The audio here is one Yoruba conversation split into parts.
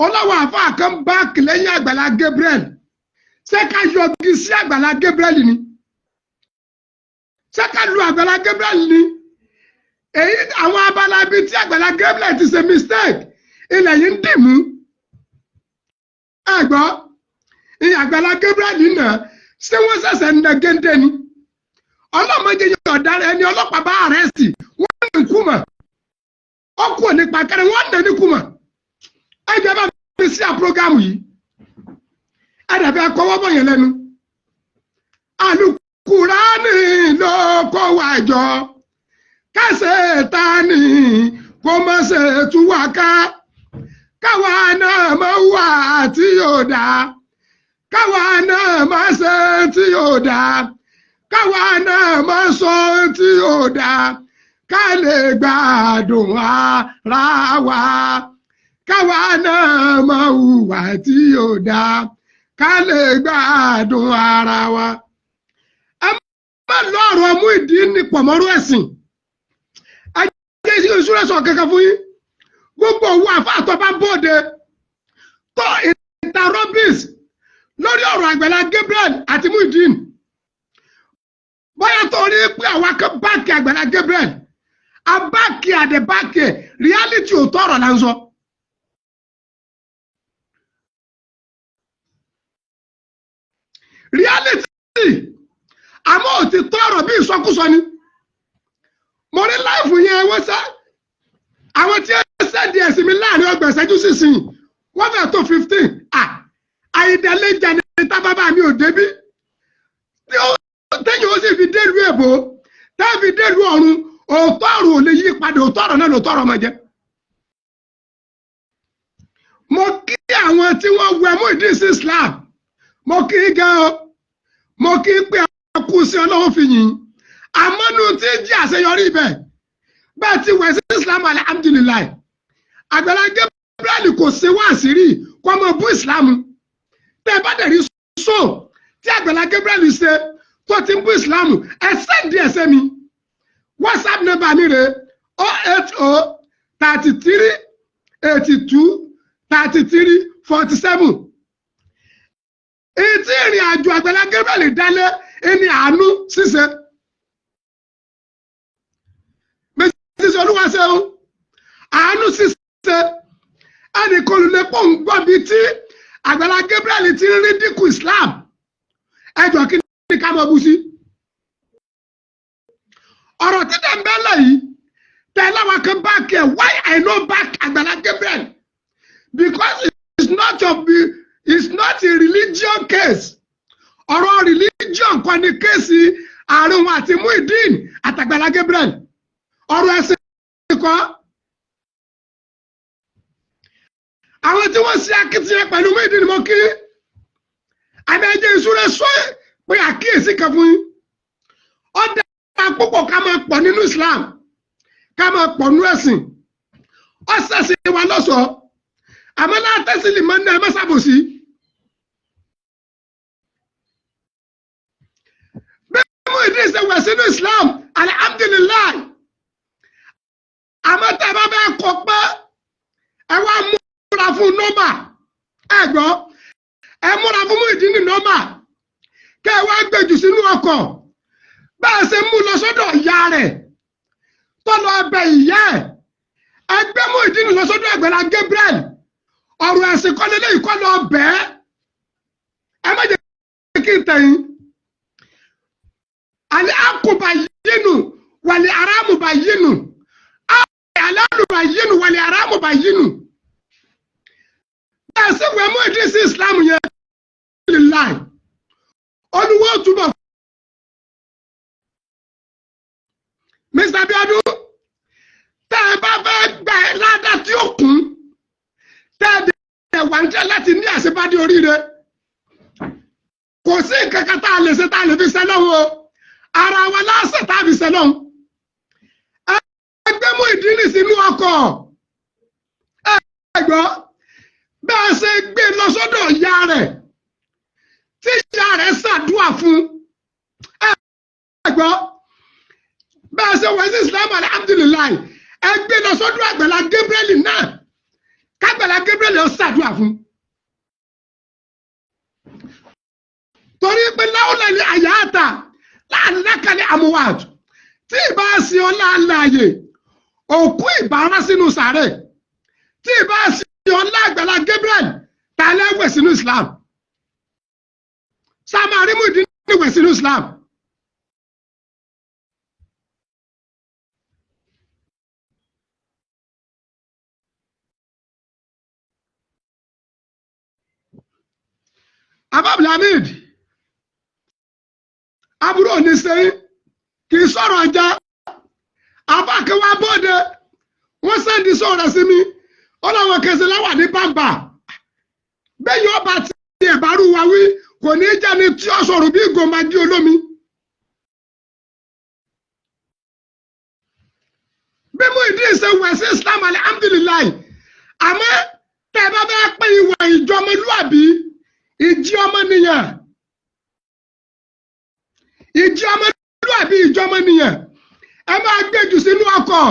Ọlọ́wọ́ àfáà kan báàkì lẹ́yìn Àgbàlá Gabriel. Ṣé ká yọgi sí Àgbàlá Gabriel ni? Ṣé ká lu Àgbàlá Gabriel ni? Èyí àwọn abala bíi tí Àgbàlá Gabriel ti ṣe mistake, ilẹ̀ yìí ń dì mú. Ẹ gbọ́, ìyẹn Àgbàlá Gabriel náà, ṣé wọ́n ṣẹ̀ṣẹ̀ ń na géńdé ni? Ọlọ́mọdé yẹn, ọ̀daràn ẹni ọlọ́pàá bá arrest, wọ́n ní kùmà ọkọ̀ nípa kẹrẹ, wọ́n nà ní kùmà. Ẹ jẹ́ bá mi sí à program yìí. Ẹ dàbí akọwọ́ bọ̀ yẹn lẹ́nu. Àlùkùránì ló kó wa jọ, kásẹ̀ tani kó má ṣe tú wa ká, káwa náà má wà tí yóò dá, káwa náà má ṣe tí yóò dá, káwa náà má sọ tí yóò dá, ká lè gbádùn ara wa, káwa náà má hùwà tí yóò dá, ká lè gbádùn ara wa. Ẹ má lọ ọ̀rọ̀ Muyideen ní pọ̀mọ́rú ẹ̀sìn. Ẹ jẹ́ ìṣúra sọ kankan fún yín. Gbogbo owó àfáàtọ̀ bá bóde tó ìta rubbish lórí ọ̀rọ̀ Àgbàlá Gabriel àti Muyideen, bóyá torí pé àwa kan back Àgbàlá Gabriel, a back àdè back reality, ò tọrọ là ń sọ. Reality, àmọ́ ò ti tọrọ bí ìsọkúsọ ni. Mo rí live yẹn, wọ́n sá àwọn tí ó send ẹ̀sìn mi láàrin ọgbọ̀n ìṣẹ́jú sísìn, wọ́n fẹ́ tó 15. Àìdẹ́lẹ́jà ní tábàbà mi ò débí téyìn ó sì fi délùú èbó, tẹ́ fi délùú ọ̀run, òótọ́ ọ̀run ò lè yí padà. Òótọ́ ọ̀rọ̀ náà lòótọ́ ọ̀rọ̀ máa jẹ́. Mo kí àwọn tí wọ́n wẹ Muyideen sí Islam, mo kí gan o. Mo kí pé kú sí Ọlọ́run fi yìn àmọ́nú tí ń jẹ́ àṣeyọrí ibẹ̀ bẹ́ẹ̀ ti wẹ̀ sí Islam, alhamdulillahi. Àgbàlá Gabriel kò ṣe wá àṣírí kó ọmọ bú Islam. Tẹ́ ẹ bá dẹ̀ rí so tí Àgbàlá Gabriel ṣe tó ti ń bú Islam, ẹ send ẹ̀ mi. WhatsApp number mi rè: 080 33 82 33 47. Ìtí ìrìn àjò Àgbàlá Gabriel dálé ẹni àánú ṣíṣe. Mrs. Olúwaṣeun, àánú ṣíṣe, ẹnì kan lè pọ̀ ń gbọ́ bíi tí Àgbàlá Gabriel ti ń rí dínkù Islam. Ẹjọ́, kí ni ká mọ̀ bú sí? Ọ̀rọ̀ títẹ̀ ń bẹ́lẹ̀ yìí tẹ̀lé àwọn kan back ẹ̀. Why I no back Àgbàlá Gabriel? Because it's not a religion case. Ọ̀rọ̀ religion kọ́ ni case àárín wọn àti Muyideen àtàgbàlá Gabriel. Ọ̀rọ̀ ẹ̀sìn kọ́. Àwọn tí wọ́n ṣe akitiyan pẹ̀lú Muyideen, mọ́ kí abẹ́jẹ́ ìṣúra sọ pé àkíyèsí kan fún yín. Ó dáa púpọ̀ ká máa pọ̀ nínú Islam, ká máa pọ̀ nínú ẹ̀sìn. Ó ṣẹ̀sìn wa lọ́sọ̀ọ́, àmọ́ látẹ̀sí lè máa ń ná ẹ mọ́sàbòsí. Bí Muyideen ṣe wẹ̀ sínú Islam, alhamdulillahi, àmọ́ tẹ́ ẹ bá bẹ́ẹ̀ kọ pé ẹ wá múra fún nọ́mà, ẹ gbọ́, ẹ múra fún Muyideen ní nọ́mà, kẹ́ ẹ wá gbèjù sínú ọkọ̀, bẹ́ẹ̀ ṣe mú lọ sọ́dọ̀ ìyá rẹ̀ tó lọ bẹ ìyá ẹ̀, ẹ gbé Muyideen lọ sọ́dọ̀ Àgbàlá Gabriel. Ọ̀rọ̀ ẹ̀sìn kọ́ lélẹ́yìí, kọ́ lọ bẹ́ẹ̀. Ẹ má jẹ́ kí n tẹ̀yìn. Àlẹ́ àkùbà yínú wàlẹ̀ aráàmùbà yínú, àlálùbà yínú wàlẹ̀ aráàmùbà yínú. Bẹ́ẹ̀ sì wẹ̀ Muyideen sí Islam yẹn láì olùwọ́ túbọ̀. Mr. Abiodun, tẹ́ ẹ bá fẹ́ gbà ẹ́ ládàá tí ó kún, tẹ́ ẹ dẹ̀ wà ń jẹ́ láti ní àṣebádé oríire, kò sí nǹkan kan tá a lè ṣe tá a lè fi ṣe lọ́hùn o. Ara wa láṣẹ tá a fi ṣe lọ́hùn. Ẹ gbé Muyideen sínú ọkọ̀, ẹ gbọ́, bẹ́ẹ̀ ṣe gbé lọ sọ́dọ̀ ìyá rẹ̀ tí ìyá rẹ̀ ṣàdúà fún, ẹ gbọ́, bẹ́ẹ̀ ṣe wọ́n sí Islam, alhamdulillahi, ẹ gbé lọ sọ́dọ̀ Àgbàlá Gabriel náà, kágbàlá Gabriel ó ṣàdúà. gbàdúrà fún. Torí pé láwùlẹ̀ àyàtà láàlákàlẹ̀ àmúwàtò tí ìbá sí ọlá àlàyé, òkú ìbára sínú sàárè. Tí ìbá sí ọlá Àgbàlá Gabriel, ta lẹ́wẹ̀ sínú Islam? Samari Muideen níwẹ̀ sínú Islam. Abdulhamid aburú òní sẹ́yìn kì í sọ̀rọ̀ ọjà abákẹ́wà bóde. Wọ́n sẹ́ndí sọ̀rọ̀ sí mi, ó láwọn kẹsẹ̀ láwà ní bàbà bẹ́ẹ̀ yóò bá ti ẹ̀bárù wa wí, kò ní í jẹ́ ni tí ó sọ̀rọ̀ bí ìgò magi olómi. Bí Muyideen ṣe wẹ̀ sí Islam, alihamdulilayi. Àmọ́ tẹ́ ẹ bá fẹ́ pé ìwà ìjọmọlúàbí, ìjí ọmọnìyàn, ìjí ọmọlúàbí, ìjọmọnìyàn, ẹ máa gbé jù sínú ọkọ̀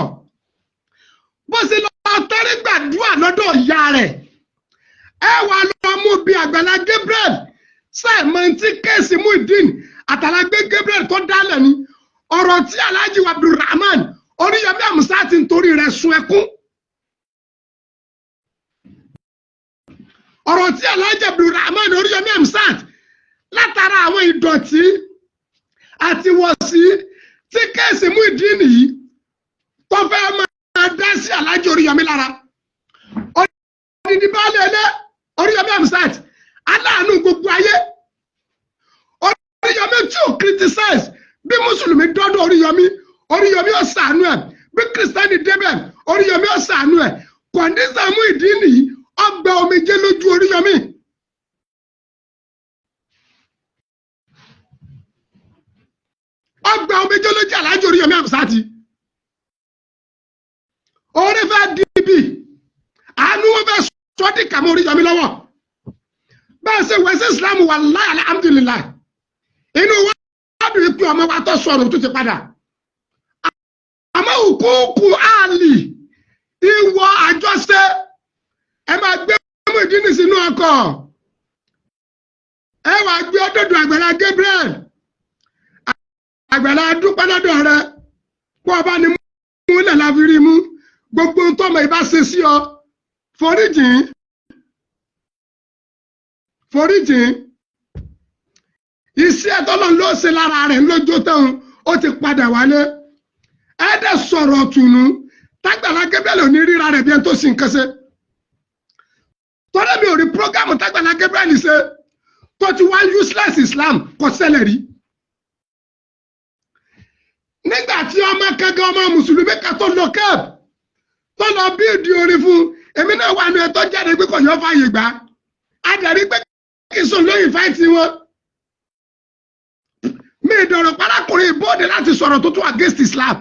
bó ṣe lọ tẹ́rí gbàdúrà lọ́dọ̀ ìyá rẹ̀. Ẹ wà lọ mú bí Àgbàlá Gabriel sẹ́ẹ̀mọ́ntì case Muyideen àtàlágbé Gabriel tó dálẹ̀ ni ọ̀rọ̀ tí Alhaji Abdulrahman Oríyọmí Àmùsá ti ń torí rẹ̀ sun ẹkún. Ọ̀rọ̀ tí Alhaji Abdulrahman Oríyọmí Hamzat látara àwọn ìdọ̀tí àti wọ̀sí tí case Muyideen yìí tó fẹ́ máa dá sí Alhaji Oríyọmí lára. Odidi baálé ilé Oríyọmí Hamzat, aláàánú gbogbo ayé. Oríyọmí tí ò criticize, bí mùsùlùmí dọ́dọ̀ Oríyọmí, Oríyọmí ó ṣàánú ẹ̀. Bí kìrìsìtẹ́nì débẹ̀, Oríyọmí ó ṣàánú ẹ̀. Condition Muyideen nìyí, ọgbà omijé lójú Oríyọmí. Ọgbà omijé lójú Alhaji Oríyọmí Hamzat. Orí fẹ́ dìbì, àánú wọn fẹ́ sọ́dí kàmú Oríyọmí lọ́wọ́. Bẹ́ẹ̀ ṣe wẹ̀ sí Islam, wallahi alhamdulillah, inú wa dùn pé ọmọ wa tó sọ̀rọ̀ tó ti padà. Àmọ́ òkúkú àlì ìwọ àjọṣe, ẹ máa gbé Muyideen sínú ọkọ̀, ẹ wàá gbé ọdọọdọ Àgbàlá Gabriel. Àgbàlá, dúpẹ́ lọ́dọ̀ rẹ kó ọba ni múlẹ̀ la fi rí mú. Gbogbo tọmọ ìbá ṣe sí ọ, foríjìn, foríjìn. Iṣẹ́ tọ́lọ́ ló ṣe lára rẹ̀ lójó tán, ó ti padà wálé. Ẹ dẹ̀ sọ̀rọ̀ tùnú tágbàlá Gabriel ò ní ríra rẹ̀ bí ẹni tó sì ń kẹsẹ̀. Tọ́lá mi ò rí program tágbàlá Gabriel ṣe tó ti wá useless Islam, kò ṣẹlẹ̀ rí. Nígbà tí ọmọ kankan, ọmọ mùsùlùmí kan tó lọ kẹ́ẹ̀bù tó lọ bí ìdí orin fún, èmi náà wà ní ẹtọ́ jáde pé kò yọ fààyè gbà á dẹ̀rí pé kí n sùn lóyìn fáìtì wọn. Mi ìdọ̀rọ̀ parákùnrin ìbóde láti sọ̀rọ̀ tó tún against Islam.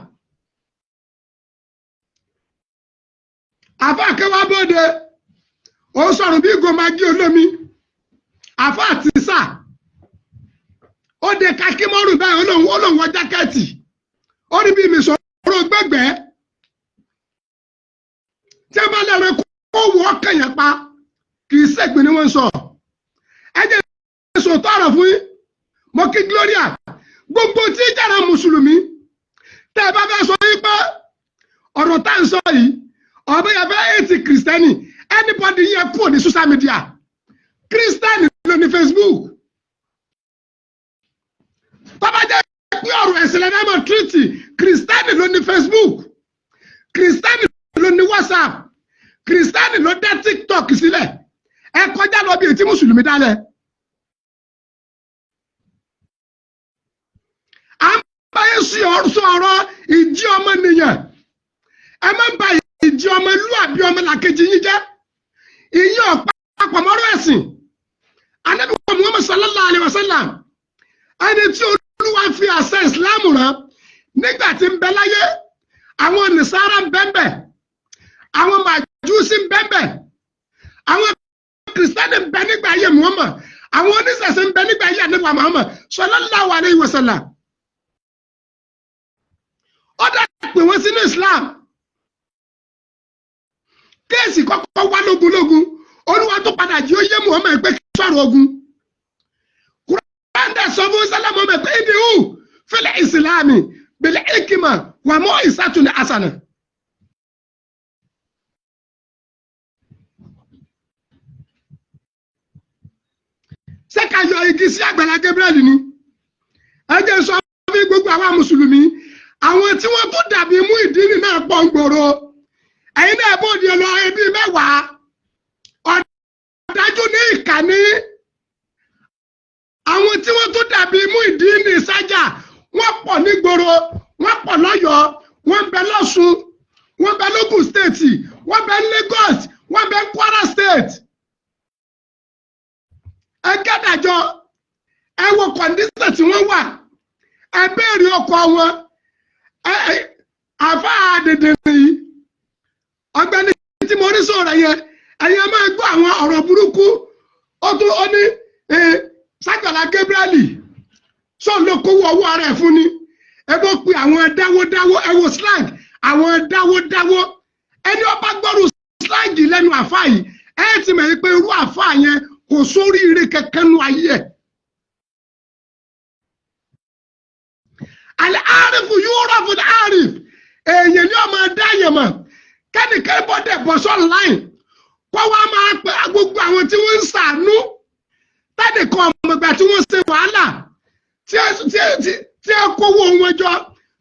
Àfa akẹwà bóde, ó sọ̀rọ̀ bí ìgò magi olómi. Àfa àtìsà ó de kakímọ́rù báyìí, ó lóun wọ jákẹ́ẹ̀tì, ó ní bí mi sọ̀rọ̀ gbẹ̀gbẹ́ tí a bá lẹ́rọ kó wọ́ kẹ̀yàn pa, kì í sẹ́gbìn ni wọ́n ń sọ. Ẹ jẹ́ sòtọ́ ọ̀rọ̀ fún yín. Mo kí Gloria, gbogbo tí jàrá mùsùlùmí, tẹ́ ẹ bá fẹ́ sọ yín pé ọ̀rọ̀ tá à ń sọ yìí, ọ̀bẹ yẹn fẹ́ hate kìrìsìtẹ́nì, anybody yẹn kúrò ní social media. Kìrìsìtẹ́nì ló ní Facebook. Tó bá jẹ́ pé ọ̀rọ̀ ẹ̀sìn lẹ́nu ẹ̀mọ̀ tírìtì, kìrìsìtẹ́nì ló ní Facebook, kìrìsìtẹ́nì ló ní WhatsApp, kìrìsìtẹ́nì ló dá TikTok sílẹ̀. Ẹ kọjá lọ bí ètí mùsùlùmí dálẹ̀. À ń bá yín sọ̀rọ̀ ìjí ọmọnìyàn. Ẹ má bà ìjí ọmọlúàbí ọmọlàkejì yín jẹ́. Ìyẹn ọ̀pá àpamọ́rọ̀ ẹ̀sìn. Ànábì wa Muhammad sallallahu alayhi wa sallam, ẹni tí Olúwa fi àṣẹ ìsìláàmù rán, nígbà tí ń bẹ láyé, àwọn nìsára ń bẹ́ńbẹ́, àwọn màjúsí ń bẹ́ńbẹ́, àwọn kìrìsìtẹ́nì ń bẹ nígbà ayé Muhammad, àwọn oníṣẹ̀ṣe ń bẹ nígbà ayé Ànábì wa Muhammad sallallahu alayhi wa sallam. Ó dá pè wọ́n sínú Islam. Case kọ́kọ́ wá lógúnlógún. Olúwa tó padà jí ó yé Muhammad pé kí sọ̀rọ̀ ogun. Kúránì dẹ̀ sọ fún sálẹ̀ Muhammad pé ud'u fil islami bil hikma wal mau'izatil hasana. Ṣé ká yọ igi sí Àgbàlá Gabriel ni? Ẹ jẹ́ sọ fún gbogbo àwa mùsùlùmí, àwọn tí wọ́n tún dàbí Muyideen náà pọ̀ ń gbòòrò. Ẹ̀yin náà bóde lọ ẹbí 10, ọ̀dájú ní ìkànnì. Àwọn tí wọ́n tún dàbí Muyideen sájà, wọ́n pọ̀ nígboro, wọ́n pọ̀ lọ́yọ̀ọ́, wọ́n ń bẹ lọ́ṣun, wọ́n ń bẹ lógùn State, wọ́n ń bẹ Lagos, wọ́n ń bẹ Kwara State. Ẹ gẹ́dàjọ, ẹ wo condition tí wọ́n wà, ẹ béèrè ọkọ wọn. Àfa dèdè yìí, ọ̀gbẹ́ni tí mo rí sọ̀rọ̀ yẹn, ẹ̀yin ẹ máa gbọ́ àwọn ọ̀rọ̀ burúkú. Ó tún ó ní Ságbàlá Gabriel sọ̀n ló kówó ọwọ́ ara ẹ̀ fún ni. Ẹ bó pe àwọn dáwódáwó, ẹ wo slang, àwọn dáwódáwó. Ẹni ọba gbọ́rù slang lẹ́nu àfa yìí, ẹ ti mọ̀ pé irú àfa yẹn kò sóríire kankan nu ayé ẹ̀. Àlẹ́ àrífù yóò rọ̀ fún àríf, èèyàn ni ó máa dá yẹn mọ̀. Kẹ́nìkan bọ́dẹ̀ bọ́ sọ́nláìn kó wá máa pẹ́ gbogbo àwọn tí wọ́n ń sàánú, tẹ́nìkan ọmọgbà tí wọ́n ṣe wàhálà tí ẹ kówó wọn jọ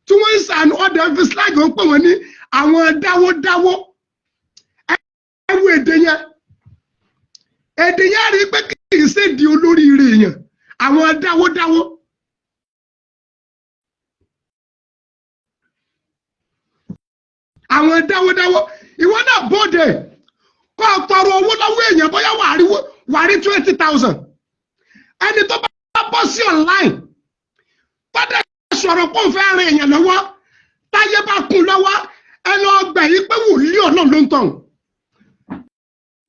tí wọ́n ń sàánú, ọ̀dẹ̀ fi slag ń pè wọ́n ní àwọn dáwódáwó. Ẹ wo èdè yẹn, èdè yẹn rí pé kì í ṣèdí olóríire èèyàn, àwọn dáwódáwó. Àwọn dáwódáwó. Ìwọ náà bóde kó o tọrọ owó lọ́wọ́ èèyàn, bóyá wàá rí 20,000. Ẹni tó bá bọ́ sí online tọ́dẹ̀ sọ̀rọ̀ kó o fẹ́ ran èèyàn lọ́wọ́, táyé bá kún lọ́wọ́, ẹ lọ gbẹ̀ yí pé wòlíì Ọlọ́run ló ń tàn.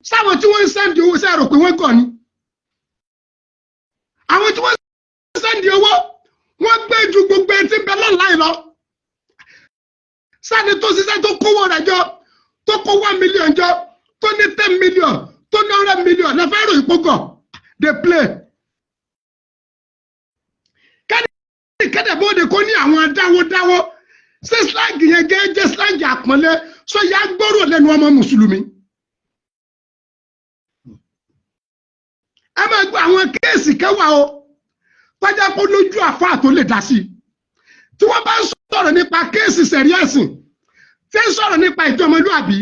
Sáwọn tí wọ́n ń send owó sẹ́rò pé wọ́n gọ̀ ni? Àwọn tí wọ́n ń send owó, wọ́n gbé ju gbogbo ẹni tí ń bẹ online lọ. Sani tó ṣiṣẹ́ tó kówó rẹ̀ jọ, tó kó 1 million jọ, tó ní 10 million, tó ní 100 million, lọ́fẹ́ rò ìpógọ̀ dey play. Kẹ́ni kẹ́dẹ̀ bóde kó ní àwọn dáwódáwó, ṣé slang yẹn gẹ́gẹ́ slang àpọ́nlé sọ yà gbọ́rọ̀ lẹ́nu ọmọ mùsùlùmí? Ẹ máa gbọ́ àwọn case kẹwàá o, tọ́jà kó lójú àfáà tó lè dá sí i. Tí wọ́n bá ń sọ̀rọ̀ nípa case sẹ̀ríẹ̀sìn, tí ń sọ̀rọ̀ nípa ìjọmọlúàbí,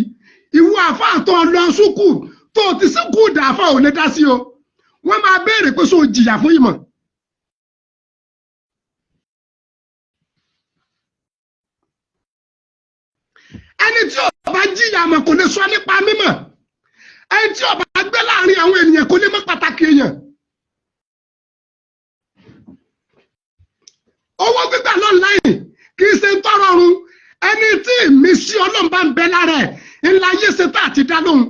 ìwọ àfáà tó lọ sùkúù, tó ti sùkúù dà, àfáà ò lè dá sí o. Wọ́n máa béèrè pé sọ jìyà fún ìmọ̀. Ẹni tí ó bá jìyà mọ̀ kò lè sọ nípa mímọ̀. Ẹni tí ó bá gbé láàrin àwọn ènìyàn kò lè mọ̀ pàtàkì èèyàn. Owó gbígbà lọ́nláìn kì í ṣe ń tọrọ ọrùn. Ẹni tí ìmísí Ọlọ́run bá ń bẹ lára ẹ̀ ńlá ayé ṣe tá àti dá lóhùn.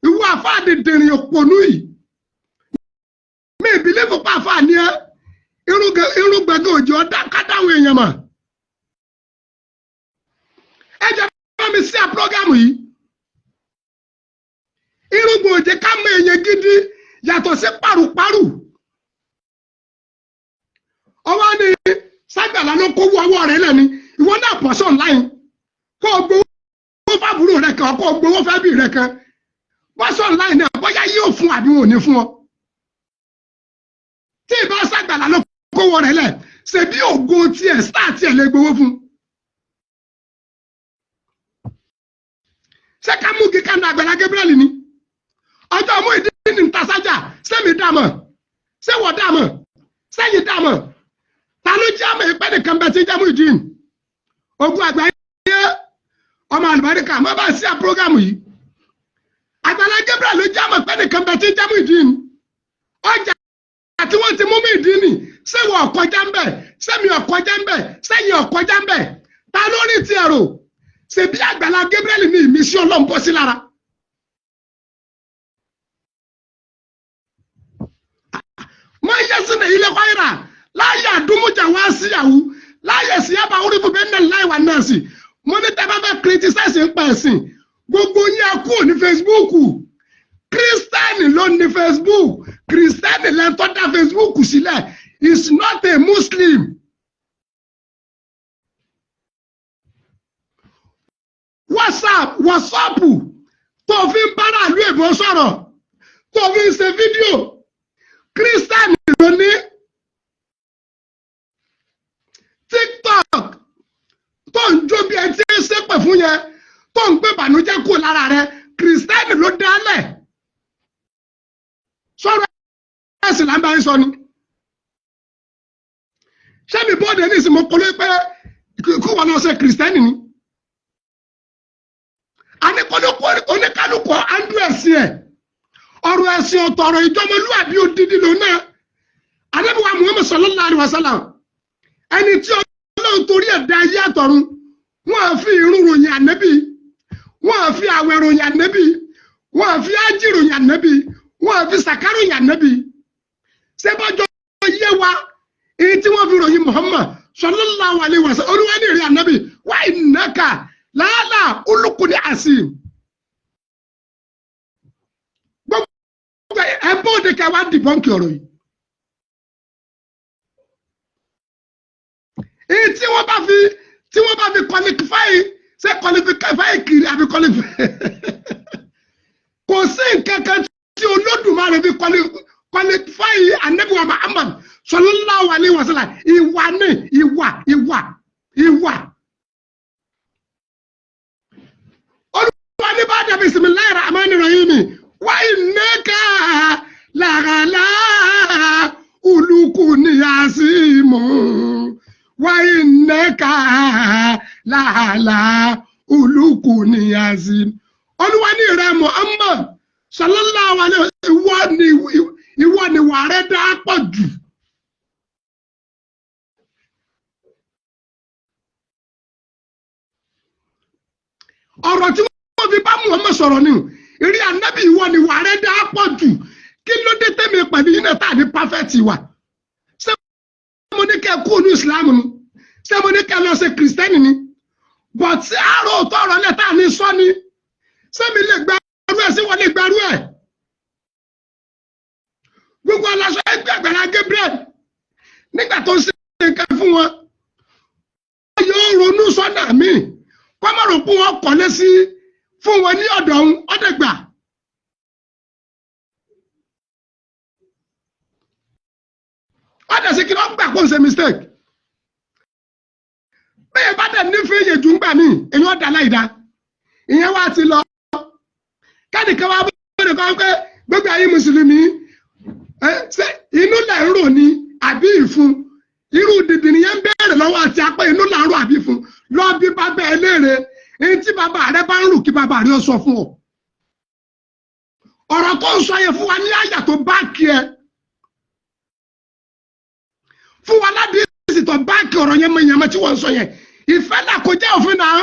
Ìwọ àfáàdì dìrìn òpònú yìí, mi ìbílẹ̀ fún àfáà ni ẹ irúgbẹ̀gẹ̀ òjò ọ̀dà kátàwọn èèyàn mọ̀. Ẹ jẹ́ bá mi sí àpọ́gàmù yìí. Irúgbìn òjò ká mọ èèyàn gidi yàtọ̀ sí paruparu. Ọwọ́ ni Ságbàlá ló kówó ọwọ́ rẹ̀ lẹ́ni. Ìwọ náà pọ̀ sí online kó o gbowó fábúrò rẹ kan, kó o gbowó fẹ́bí rẹ kan, bọ́ sí online náà, bóyá yóò fún àbí wọn ò ní fún ọ. Tí ìbá Ságbàlá ló kówó rẹ̀ lẹ̀, ṣe bí ògo tiẹ̀ star tiẹ̀ lè gbowó fún. Ṣé ká mú kíkà ní Àgbàlá Gabriel ni? Ọjọ́ Muyideen ní ntasájà, sẹ́mi dàmọ̀, ṣé wọ́n dàmọ̀, sẹ́yìn dàmọ̀? Ta ló jẹ́ àmọ̀ ìpẹ́ nìkan bẹ́ẹ̀ tí ń jẹ́ Muyideen? Ogun àgbáyé ọmọ àlùbáríkà má bá sí à prógámù yìí. Àgbàlá Gabriel ló jẹ́ àmọ̀ ìpẹ́ nìkan bẹ́ẹ̀ tí ń jẹ́ Muyideen. Ọjà tí wọ́n ti mú Muyideen, ṣé wọ́n ọ̀kọjá ń bẹ̀, sẹ́mi ọ̀kọjá ń bẹ̀, sẹ́yìn ọ̀kọjá ń bẹ̀? Ta ló rí ti ẹ̀rọ? Ṣe bí Àgbàlá Gabriel ní ìmísí Ọlọ́run bọ́ sí lára. Máa yẹ sí ní ilé kọ́ira láyé àdúmújà wá síyàwó láyé sí yàbá orí fún bẹ́ẹ̀ náà láì wà náà sí. Mo ní tẹ́ bá fẹ́ criticize ń pa ẹ̀sìn, gbogbo yín ẹ kúrò ní Facebook. Kírísítẹ́nì ló ní Facebook. Kírísítẹ́nì lẹ́ni tó dá Facebook sílẹ̀, is not a Muslim. WhatsApp tó fi ń bára ìlú èbó sọ̀rọ̀, tó fi ń ṣe fídíò, kírísítẹ́nì ló ní. TikTok tó ń jó bí ẹ ti ń ṣépè fún yẹn, tó ń gbé ìbànújẹ́ kúrò lára rẹ, kìrìsìtẹ́nì ló dálẹ̀. Sọ̀rọ̀ ẹ̀sìn là ń bá yín sọ ni. Ṣé mi bóde ní ìsìn mo kọ́ ló pé kí wọ́n lọ ṣe kìrìsìtẹ́nì ni? Oníkálukú andú ẹ̀sìn ẹ̀, ọ̀rọ̀ ẹ̀sìn ọ̀tọ̀, ọ̀rọ̀ ìjọmọlúwàbí odidi lòun náà. Ànábì wa Muhammad sallallahu alaihi wasallam, ẹni tí Ọlọ́run torí ẹ̀ dá ayé àtọ̀run, wọ́n á fi irun ròyìn ànábì, wọ́n á fi àwẹ̀ ròyìn ànábì, wọ́n á fi ájì ròyìn ànábì, wọ́n á fi sàká ròyìn ànábì. Ṣé bọ́jọ́ yé wa èyí tí wọ́n fi ròyìn Muhammad sallallahu alaihi wasallam? Olúwa ní ìrìn ànábì wa innaka la'ala khuluqin azim. Gbogbo ẹ bóde ká wá debunk ọ̀rọ̀ yìí. Èyí tí wọ́n bá fi qualify, ṣé qualify kiri àbí qualify, kò sí nǹkan kan tí Olódùmarè fi qualify Ànábì wa Muhammad sallallahu alaihi wasallam. Ìwà ní ìwà ìwà ìwà. Olúwa ní bá dàbí bismillahir rahmanir rahim, wa innaka la'ala khuluqin azim, wa innaka la'ala khuluqin azim. Olúwa ní ìrẹ Muhammad sallallahu alaihi wasallam, ìwọ ni ìwà rẹ dá pọ̀ jù. Ọ̀rọ̀ tí wọ́n fi bá Muhammad sọ̀rọ̀ ni, ìrí ànábì, ìwọ ni ìwà rẹ dá pọ̀ jù. Kí ló dé tẹ́mi pẹ̀lú yín náà tá à ní pàfẹ́tì wa? Ṣé mo ní kẹ́ kú ní ìsìlámù ni? Ṣé mo ní kẹ́ lọ ṣe kìrìsìtẹ́nì ni? Bọ̀ tí àárò òótọ́ ọ̀rọ̀ náà tá à ní sọ ni, ṣé mi lè gbarú ẹ̀? Sí wọ́n lè gbarú ẹ̀? Gbogbo aláṣọ ẹgbẹ́ Àgbàlá Gabriel, nígbà tó ń ṣe nǹkan fún wọn, wọ́n yóò ronú sọ́nà míì kọ́mọ̀rò pé wọ́n kọ́lé sí fún wọn ní ọ̀dọ̀ ọ̀hún ọ̀dẹ̀gbà. Ọ̀dẹ̀ sí kí wọ́n gbà kó ń ṣe mistake. Bẹ́ẹ̀ bá dẹ̀ nífẹ̀ẹ́ yẹ jù ń gbà mí, èyí ọ̀dà láìda. Ìyẹn wá ti lọ. Kẹ́nìkan wá bóde kọ́ pé gbogbo ayé mùsùlùmí, ṣé inú lẹ̀ ń rò ní àbí ìfun? Irú dìdì nìyẹn ń bẹ̀rẹ̀ lọ́wọ́ àti apá, inú là ń rò àbí ìfun? Lọ bí bàbá ẹ léèrè èyí tí bàbá rẹ bá ń rù, kí bàbá rẹ ó sọ fún ọ. Ọ̀rọ̀ tó ń sọ yẹn, fún wa ní àyà tó bá kí ẹ, fún wa ládìsí tó bá kí ọ̀rọ̀ yẹn mọ ìyẹn mọ tí wọ́n ń sọ yẹn. Ìfẹ́ là kò jẹ́ òfin náà.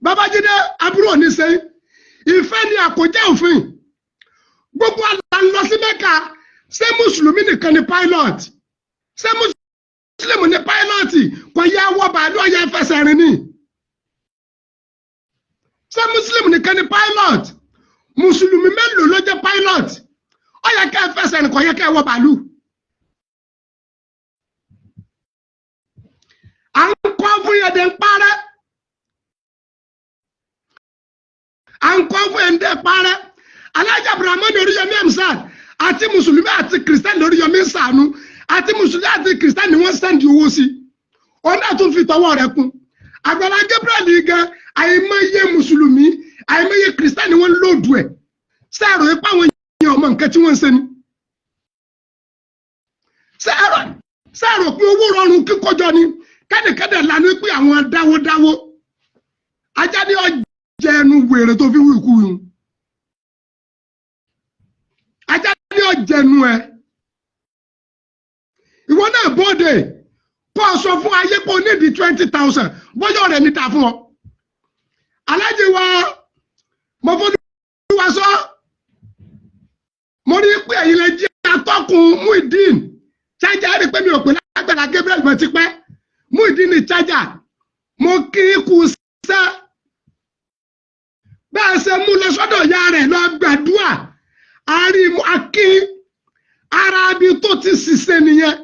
Babájídé aburú òní ṣe ìfẹ́ ni àkójẹ́ òfin. Gbogbo àlà ń lọ sí Mẹ́ka. Ṣé mùsùlùmí nìkan ni pilot? Ṣé mùsùlùmí ni pilot? Kò yẹ wọ bàálù, ọ̀yẹ́ fẹsẹ̀ rìn ni. Ṣé mùsùlùmí nìkan ni pilot? Mùsùlùmí mélòó ló jẹ́ pilot? Ó yẹ kẹ́ ẹ fẹsẹ̀ rìn, kò yẹ kẹ́ ẹ wọ bàálù. À ń kọ́ fún yẹn dé ń parẹ́, à ń kọ́ fún yẹn dé parẹ́. Alájà Abrahamu ní Oríyọmí Hamzat, àti mùsùlùmí àti kìrìsìtẹ́nì Oríyọmí ń sànú, àti mùsùlùmí àti kìrìsìtẹ́nì wọ́n send owó sí, òun náà tún fi tọwọ́ rẹ̀ kún. Àgbàlá Gabriel gan, àìmọye mùsùlùmí, àìmọye kìrìsìtẹ́nì wọ́n lòdù ẹ̀. Sẹ́ẹ̀rọ ipá àwọn èèyàn ọmọ nǹkan tí wọ́n ń ṣe ni? Sẹ́ẹ̀rọ pé owó rọrùn kíkójọ ni? Kẹ́nìkẹ́dẹ̀ lanu pé àwọn dáwódáwó ajá ní ọjẹ́ ẹnu wèrè tó fi wíkú yun, ajá ní ọjẹ́ ẹnu ẹ. Ìwọ náà bóde kó o sọ fún ayé pé o ní di 20,000, bọ́yọ̀ rẹ̀ níta fún ọ. Alájí wa, mo fọdún wa sọ, mo rí pé ẹ̀yin lè jẹ́ atọ́kùn Muideen chájà, rí pé mi ò pè lágbára Gabriel mọ́ ti pẹ́. Muideen ní chájà, mo kí kú sẹ́. sọ́dọ̀ ìyá rẹ̀ lọ gbàdúrà, àárín akin ara ibi tó ti ṣiṣẹ́ nìyẹn.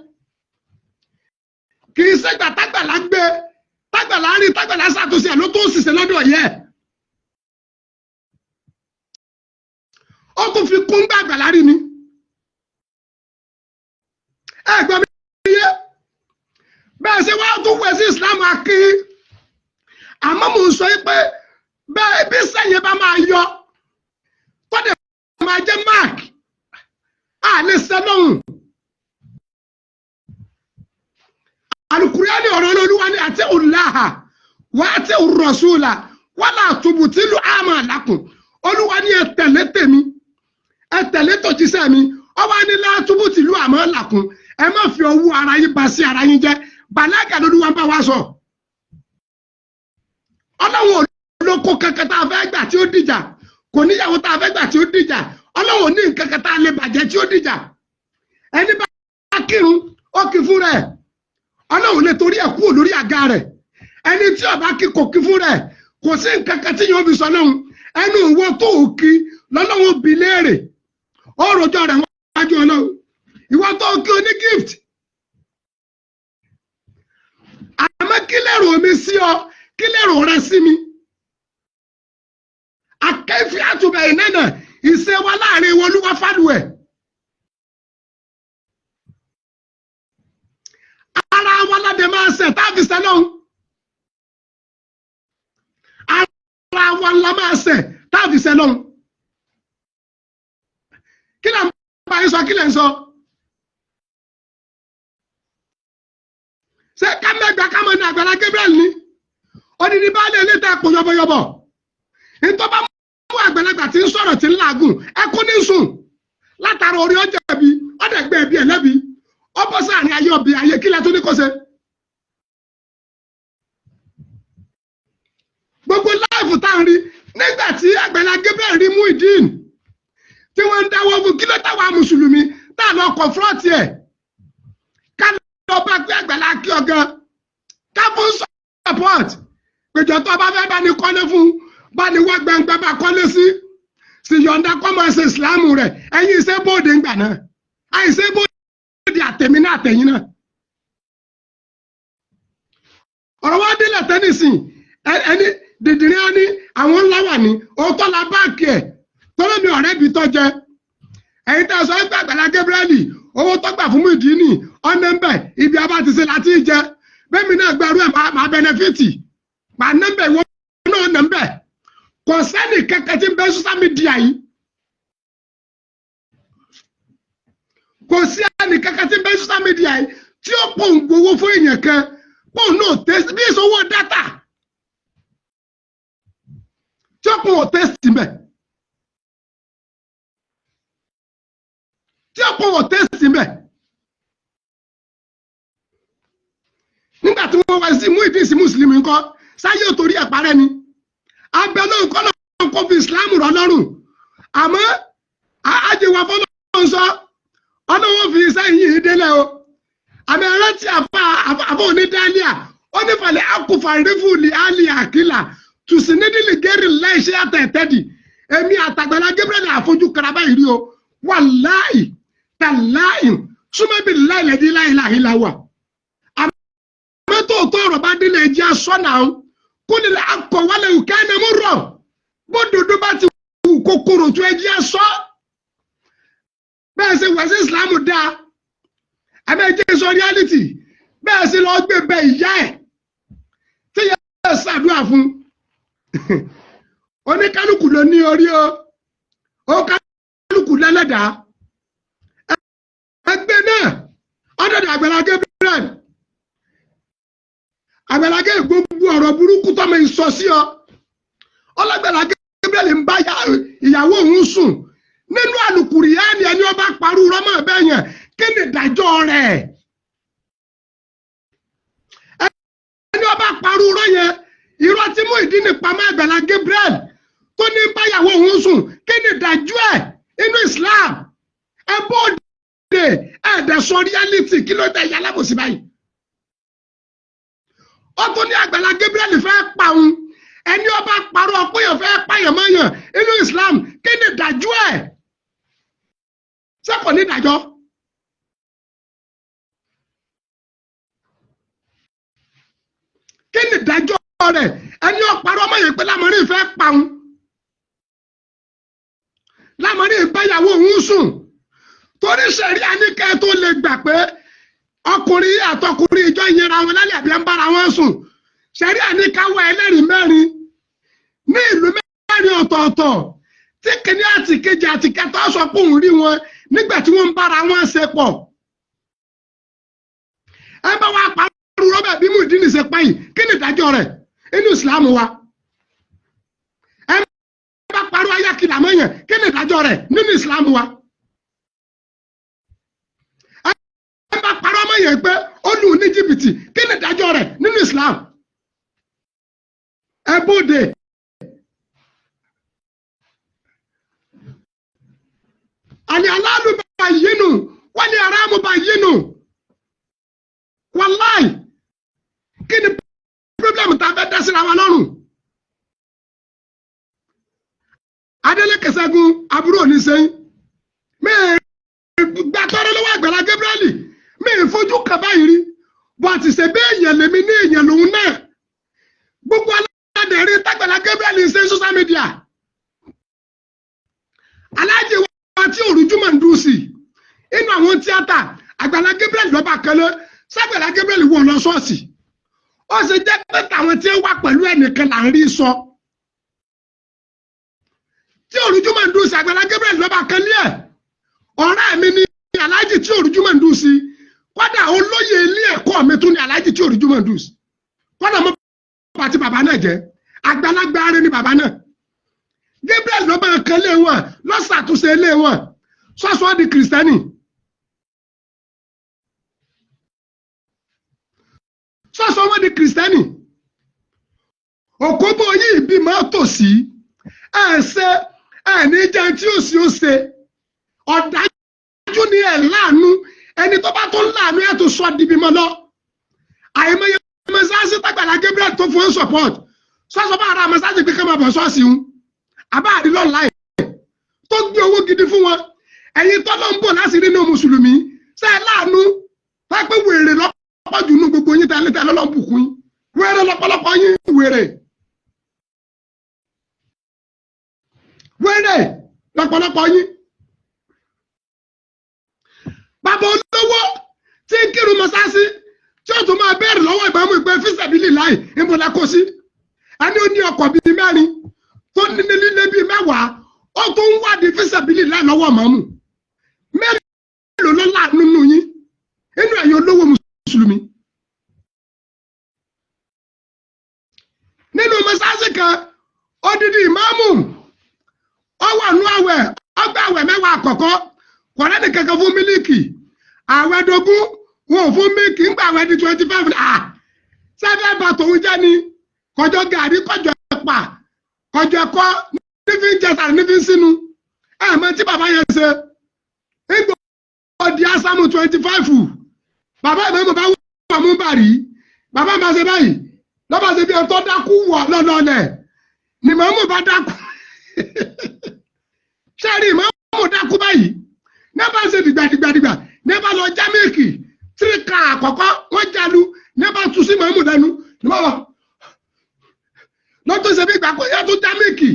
Kì í ṣègbà tágbàlá gbé, tágbàlá rí, tágbàlá ṣàtúnṣe ẹ̀ ló tó ṣiṣẹ́ lọ́dọ̀ yẹ. Ó tún fi kún gbàgbàlá rí ni. Ẹ gbọ́ mi yé? Bẹ́ẹ̀ ṣe wá tún wẹ̀ sí Islam akin. Àmọ́ mò ń sọ yìí pé bẹ́ẹ̀ bí sẹ́yìn bá máa yọ tó dẹ̀ máa jẹ́ mark á lè sẹ́ lóhùn. Alukurani ọ̀rọ̀ Olúwa ni àti ọ̀làhà wà á ti rọ̀ṣúlà wà á tubùtìlù àmà làkùn. Olúwa ni ẹ tẹ̀lé tèmi, ẹ tẹ̀lé tòjíṣẹ́ mi. Ọba ní látúbùtìlù àmà làkùn, ẹ má fi ọwọ́ ara yín ba sí ara yín jẹ́. Bàlágà lolúwa ń bá wa sọ. Ọlọ́run olóko kankan tá a fẹ́ gbà tí ó dìjà, kò níyàwó tá a fẹ́ gbà tí ó dìjà. Ọlọ́run ní nǹkan kan tá a lè bàjẹ́ tí ó dìjà. Ẹni bá kírun ó kí fún rẹ̀, Ọlọ́run lè torí ẹ̀ kúrò lórí àga rẹ̀. Ẹni tí ó bá kí kò kí fún rẹ̀, kò sí nǹkan kan tí yóò fi sọ lọ́hùn. Ẹnu ìwọ tó ò kí lọ́lọ́run bi léèrè, ó rojọ́ rẹ̀ wájú Ọlọ́run. Ìwọ tó kí o ní gift. Àmọ́ kí lèrò mi sí ọ, kí lèrò rẹ sí mi? Akẹ́fì àtúbẹ̀ ìnẹ́nà ìṣe wa láàrin wọn olúwa fàlùwẹ̀. Ara wa ládẹ máa ṣẹ̀ tá a fi ṣẹ̀ lọ́hùn. Ara wa la máa ṣẹ̀ tá a fi ṣẹ̀ lọ́hùn. Kí lè ń bá yín sọ? Kí lè ń sọ? Ṣé ká mẹ́gbàá ká mọ̀ ní Àgbàlá Gabriel ni? Odidi baálé ilé tẹ kò yọ̀bọ̀yọ̀bọ̀. Ntọ́ bá mú àgbàlagbà tí ń sọ̀rọ̀ tí ń làágùn, ẹkún ní sùn. Látara orí ọjà ẹbí, ọ̀dẹ̀gbẹ́ ẹbí ẹlẹ́bi. Ó bọ́ sáàrin ayé ọbẹ̀ ayé, kílẹ̀ tó ní kó ṣe. Gbogbo láìfù tá à ń rí nígbà tí Àgbàlá Gabriel rí Muyideen tí wọ́n ń dáwọ́ fún, kí ló táwa mùsùlùmí tá à lọ kọ̀fúrọ́ọ̀tì ẹ̀, ká lọ bá pé Àgbàlá kí ọ̀gán ká fún support péjọ tó bá fẹ́ bá ní kọ́lé fún, bá ní wá gbangba bá kọ́lé sí, sì yọ̀ǹda kọ́ máa ṣe ìsìlámù rẹ̀. Ẹ̀yin iṣẹ́ bóde ń gbà náà, àìṣe bóde àtẹ̀mí náà àtẹ̀yìn náà. Ọ̀rọ̀ wa délẹ̀ tẹ́nìsìn ẹni dìdìrín á ní àwọn ńlá wà ní òótọ́ la báàkì ẹ̀ tọ́lọ́ mi ọ̀rẹ́ bi tọ́ jẹ. Ẹ̀yin tẹ́ ẹ sọ pé Àgbàlá Gabriel owó tọ́gbà fún Muyideen ọ̀nà ń bẹ̀ ibi abá ti ṣe láti jẹ, bẹ́ẹ̀ mi náà gbẹrú ẹ̀ máa bẹnẹfìtì máa ná ń bẹ̀, ìwọ náà ná ń bẹ̀. Kò sẹ́ni kankan tí ń bẹ social media yìí, kò sí ẹnì kankan tí ń bẹ social media yìí tí ó pò ń gbowó fún èèyàn kan pò náà tẹ́sí bí ìṣòwò dátà tí ó pò ń tẹ́sí mbẹ̀, tí ó pò ń tẹ́sí mbẹ̀. Nígbà tí wọ́n wá sí Muyideen sí mùsùlùmí ńkọ́, sáyé ò torí ẹ̀ parẹ́ ni. Abẹ náà kọ́ náà kó fi Islam rọ̀ lọ́rùn, àmọ́ àjẹwà fọlọ́ ń sọ ọlọ́wọ́ fi sẹ́yìn yìí délẹ̀ o. Àmì ẹ̀rọ tí àfa onídàálíà ó ní falẹ̀ akùfà rífù ní àlì àkìlà tùsí nídìlì gẹ́rì láìṣẹ́ àtẹ̀tẹ̀dì. Èmi àtàgbàlá Gabriel àfojú karaba yìí rí o, wàláì tàláì súnmọ́bì láìlẹ́dí láìláìláwà. Àmọ́ tó tó ọ̀rọ̀ bá délé ẹjẹ́ asọ́nà kó lè akọ̀ wálé òkè ẹni mú rọ̀ bódodo bá ti wù kòkòrò tó ẹjẹ́ asọ́. Bẹ́ẹ̀ ṣe wẹ̀ sí Islam dáa, àmọ́ ẹjẹ́ sọ reality. Bẹ́ẹ̀ ṣe lọ gbé bẹ ìyá ẹ̀ tí ìyá ẹ̀ ṣàdúrà fún. Oníkálukú ló ní orí o, oníkálukú lẹ́lẹ́dàá. Ẹgbẹ́ náà ọ̀dọ̀dọ̀ Àgbàlá Gabriel. Àgbàlá Gabriel gbogbo ọ̀rọ̀ burúkú tọ́mọ ìsọ sí ọ. Ọlọ́gbàlá Gabriel ń bá ìyàwó òun sùn nínú àlùkùrìyáni, ẹni ọba parú rọmọ bẹ́ẹ̀ yẹn, kí ni ìdájọ́ rẹ̀? Ẹni ọba parú rọ yẹn, irọ́ tí Muyideen ní pamọ́ Àgbàlá Gabriel tó ní báyàwó òun sùn, kí ni ìdájọ́ ẹ̀ inú Islam? Ẹ bóde ẹ̀ẹ́dẹ̀ sọ reality, kí ló dé ìyá alábòsí báyìí? Ó tún ní Àgbàlá Gabriel fẹ́ pa òun, ẹni ọba parọ́ pé yóò fẹ́ pa. pààyàn mọ́yàn inú Islam, kí ni ìdájọ́ ẹ̀? Ṣé kò ní ìdájọ́? Kí ni ìdájọ́ rẹ̀? Ẹni ó parọ́ mọ́yàn pé Lámọ̀rí fẹ́ pa òun, Lámọ̀rí báyàwó òun sùn, torí ṣẹ̀rí àníkẹ́ tó lè gbà pé ọkùnrin àtọkùnrin ìjọ ìyẹra wọn lálẹ́ àbí ń bára wọn sùn, ṣẹ̀rí àníkáwọ́ ẹlẹ́rìí mẹ́rin ní ìlú mẹ́rin ọ̀tọ̀ọ̀tọ̀, tí kìíní àti kejì àti kẹta sọ pé òun rí wọn nígbà tí wọ́n ń bára wọn ṣe pọ̀. Ẹ bá wa parọ́ rọ́bẹ̀ bí Muyideen ṣe pa yìí, kí ni ìdájọ́ rẹ̀ inú ìsìlámù wa? Ẹ bá parọ́ ayákìlá mọ́yàn, kí ni ìdájọ́ rẹ̀ nínú ìsìlámù wa? Ẹ bá parọ́ mọ́yàn pé ó lù ní jìbìtì, kí ni ìdájọ́ rẹ̀ nínú ìsìlámù? Ẹ bóde. Àní aláàlú bá yínú, wọ́n ní aráàmù bá yínú. Wàláì, kí ni pírọ́blẹ̀mù tá a fẹ́ dá síra wa lọ́rùn? Adeleke Ṣẹ́gun àbúrò ní sẹ́yìn. Mi gbà tọrọ lọ́wọ́ Àgbàlá Gabriel, mi fojú kan báyìí rí. Bó a ti ṣe bí èèyàn lèmi ní èèyàn lòun náà. Gbogbo aládẹ̀rí tágbàlá Gabriel ń ṣe social media. Aláàjì wa tí òrùjú máa ń dùn sí inú àwọn tíátà, Àgbàlá Gabriel lọ́ba kan lọ ságbàlá Gabriel wọ̀ lọ ṣọ́ọ̀ṣì. Ó ṣe jẹ́ pé tàwọn tí ń wà pẹ̀lú ẹnìkan là ń rí sọ. Tí òrùjú máa ń dùn sí, Àgbàlá Gabriel lọ́ba kan ní ẹ̀. Ọ̀rẹ́ mi ni aláàjì tí òrùjú máa ń dùn sí. Kódà olóyè ilé ẹ̀kọ́ mi tún ni aláàjì tí òrùjú máa ń dùn sí. Kódà mo bá ti bàbá náà jẹ́, àgbàlagbà rẹ ni bàbá náà. Gabriel lọ́ba kan lé wọn, lọ́sàtúnṣe lé wọn, sọ́sọ́ di kìrìsìtẹ́nì. Sọ́sọ́ wọn di kìrìsìtẹ́nì. Òkóbó yìí bímọ tòsí, ẹ̀ ṣe ẹ̀ ní jẹ́ tí ó sì ó ṣe. Ọ̀dájú ni ẹ̀ láàánú, ẹni tó bá tó láàánú ẹ̀ tó sọ di bímọ lọ. Àìmọye mẹsáàsì tàgbàlá Gabriel tó fún support, sọ́sọ́ bá ara mẹsáàsì pé ká máa bọ̀ ṣọ́ọ̀ṣì ń àbá àdìlọ́ láì tó gbé owó gidi fún wọn. Ẹ̀yin tọ́lọ́ ń bọ̀ láti rí inú mùsùlùmí ṣe é láàánú pápẹ́ wèrè lọ́pọ̀ jù nú gbogbo yín tẹ́lẹ̀ tẹ́lẹ̀ lọ́n bùkún yín, wèrè lọ́pọ̀lọpọ̀ yín, wèrè wèrè lọ́pọ̀lọpọ̀ yín. Bàbá olówó tí ń kírun mọ́sáàsì tí ó tún máa bẹ̀rẹ̀ lọ́wọ́ ìbámu ìpè fíṣẹ̀bílì láì ìbùdó kò sí. Ẹni ó ní ọkọ̀ bíi mẹ́rin tó ní nílé bíi mẹ́wàá, ó tún ń wádìí fíṣẹ̀bílì láì lọ́wọ́ màmú. Mélòó ló láàánú nínú yín inú ẹ̀yin olówó mùsùlùmí? Nínú mọ́sáàsì kan, odidi ìmáàmù ó wà nú àwẹ̀, ọgbà àwẹ̀ mẹ́wàá àkọ́kọ́, kọ̀rẹ́ ní kankan fún mílíkì. Àwẹ̀ dógún wọn ò fún mílíkì, ńgbà àwẹ̀ di 25. Sẹ́fẹ̀ bá tòun jẹ́ ni kọjọ gàrí, kọjọ ẹ̀pà, kọjọ ẹ̀kọ́, nífi ń jẹsàrì, nífi ń sínú. Ẹ̀ mọ tí bàbá yẹn ṣe ńgbà ọdí ásámù 25, bàbá ìmọ̀ọ́mù bá wọ̀ mú bàrí, bàbá máa ṣe báyìí lọ́ba ṣe bí ẹ tó dákú wọ̀ lọ́lọ́lẹ̀ ni mọ̀ọ́mù bá dákú. Sẹ́ẹ̀rì ìmọ̀ọ́mù dákú báyìí, ní bá ṣe dìgbàdìgbàdìgbà, ní bá lọ já mílìkì tíríkà àkọ́kọ́ wọ́n jálu, ní bá tu sí mọ̀ọ́mù lẹ́nu, ní bá wà lọ́tọ́ ṣe bí ìgbà kó yẹ tó já mílìkì.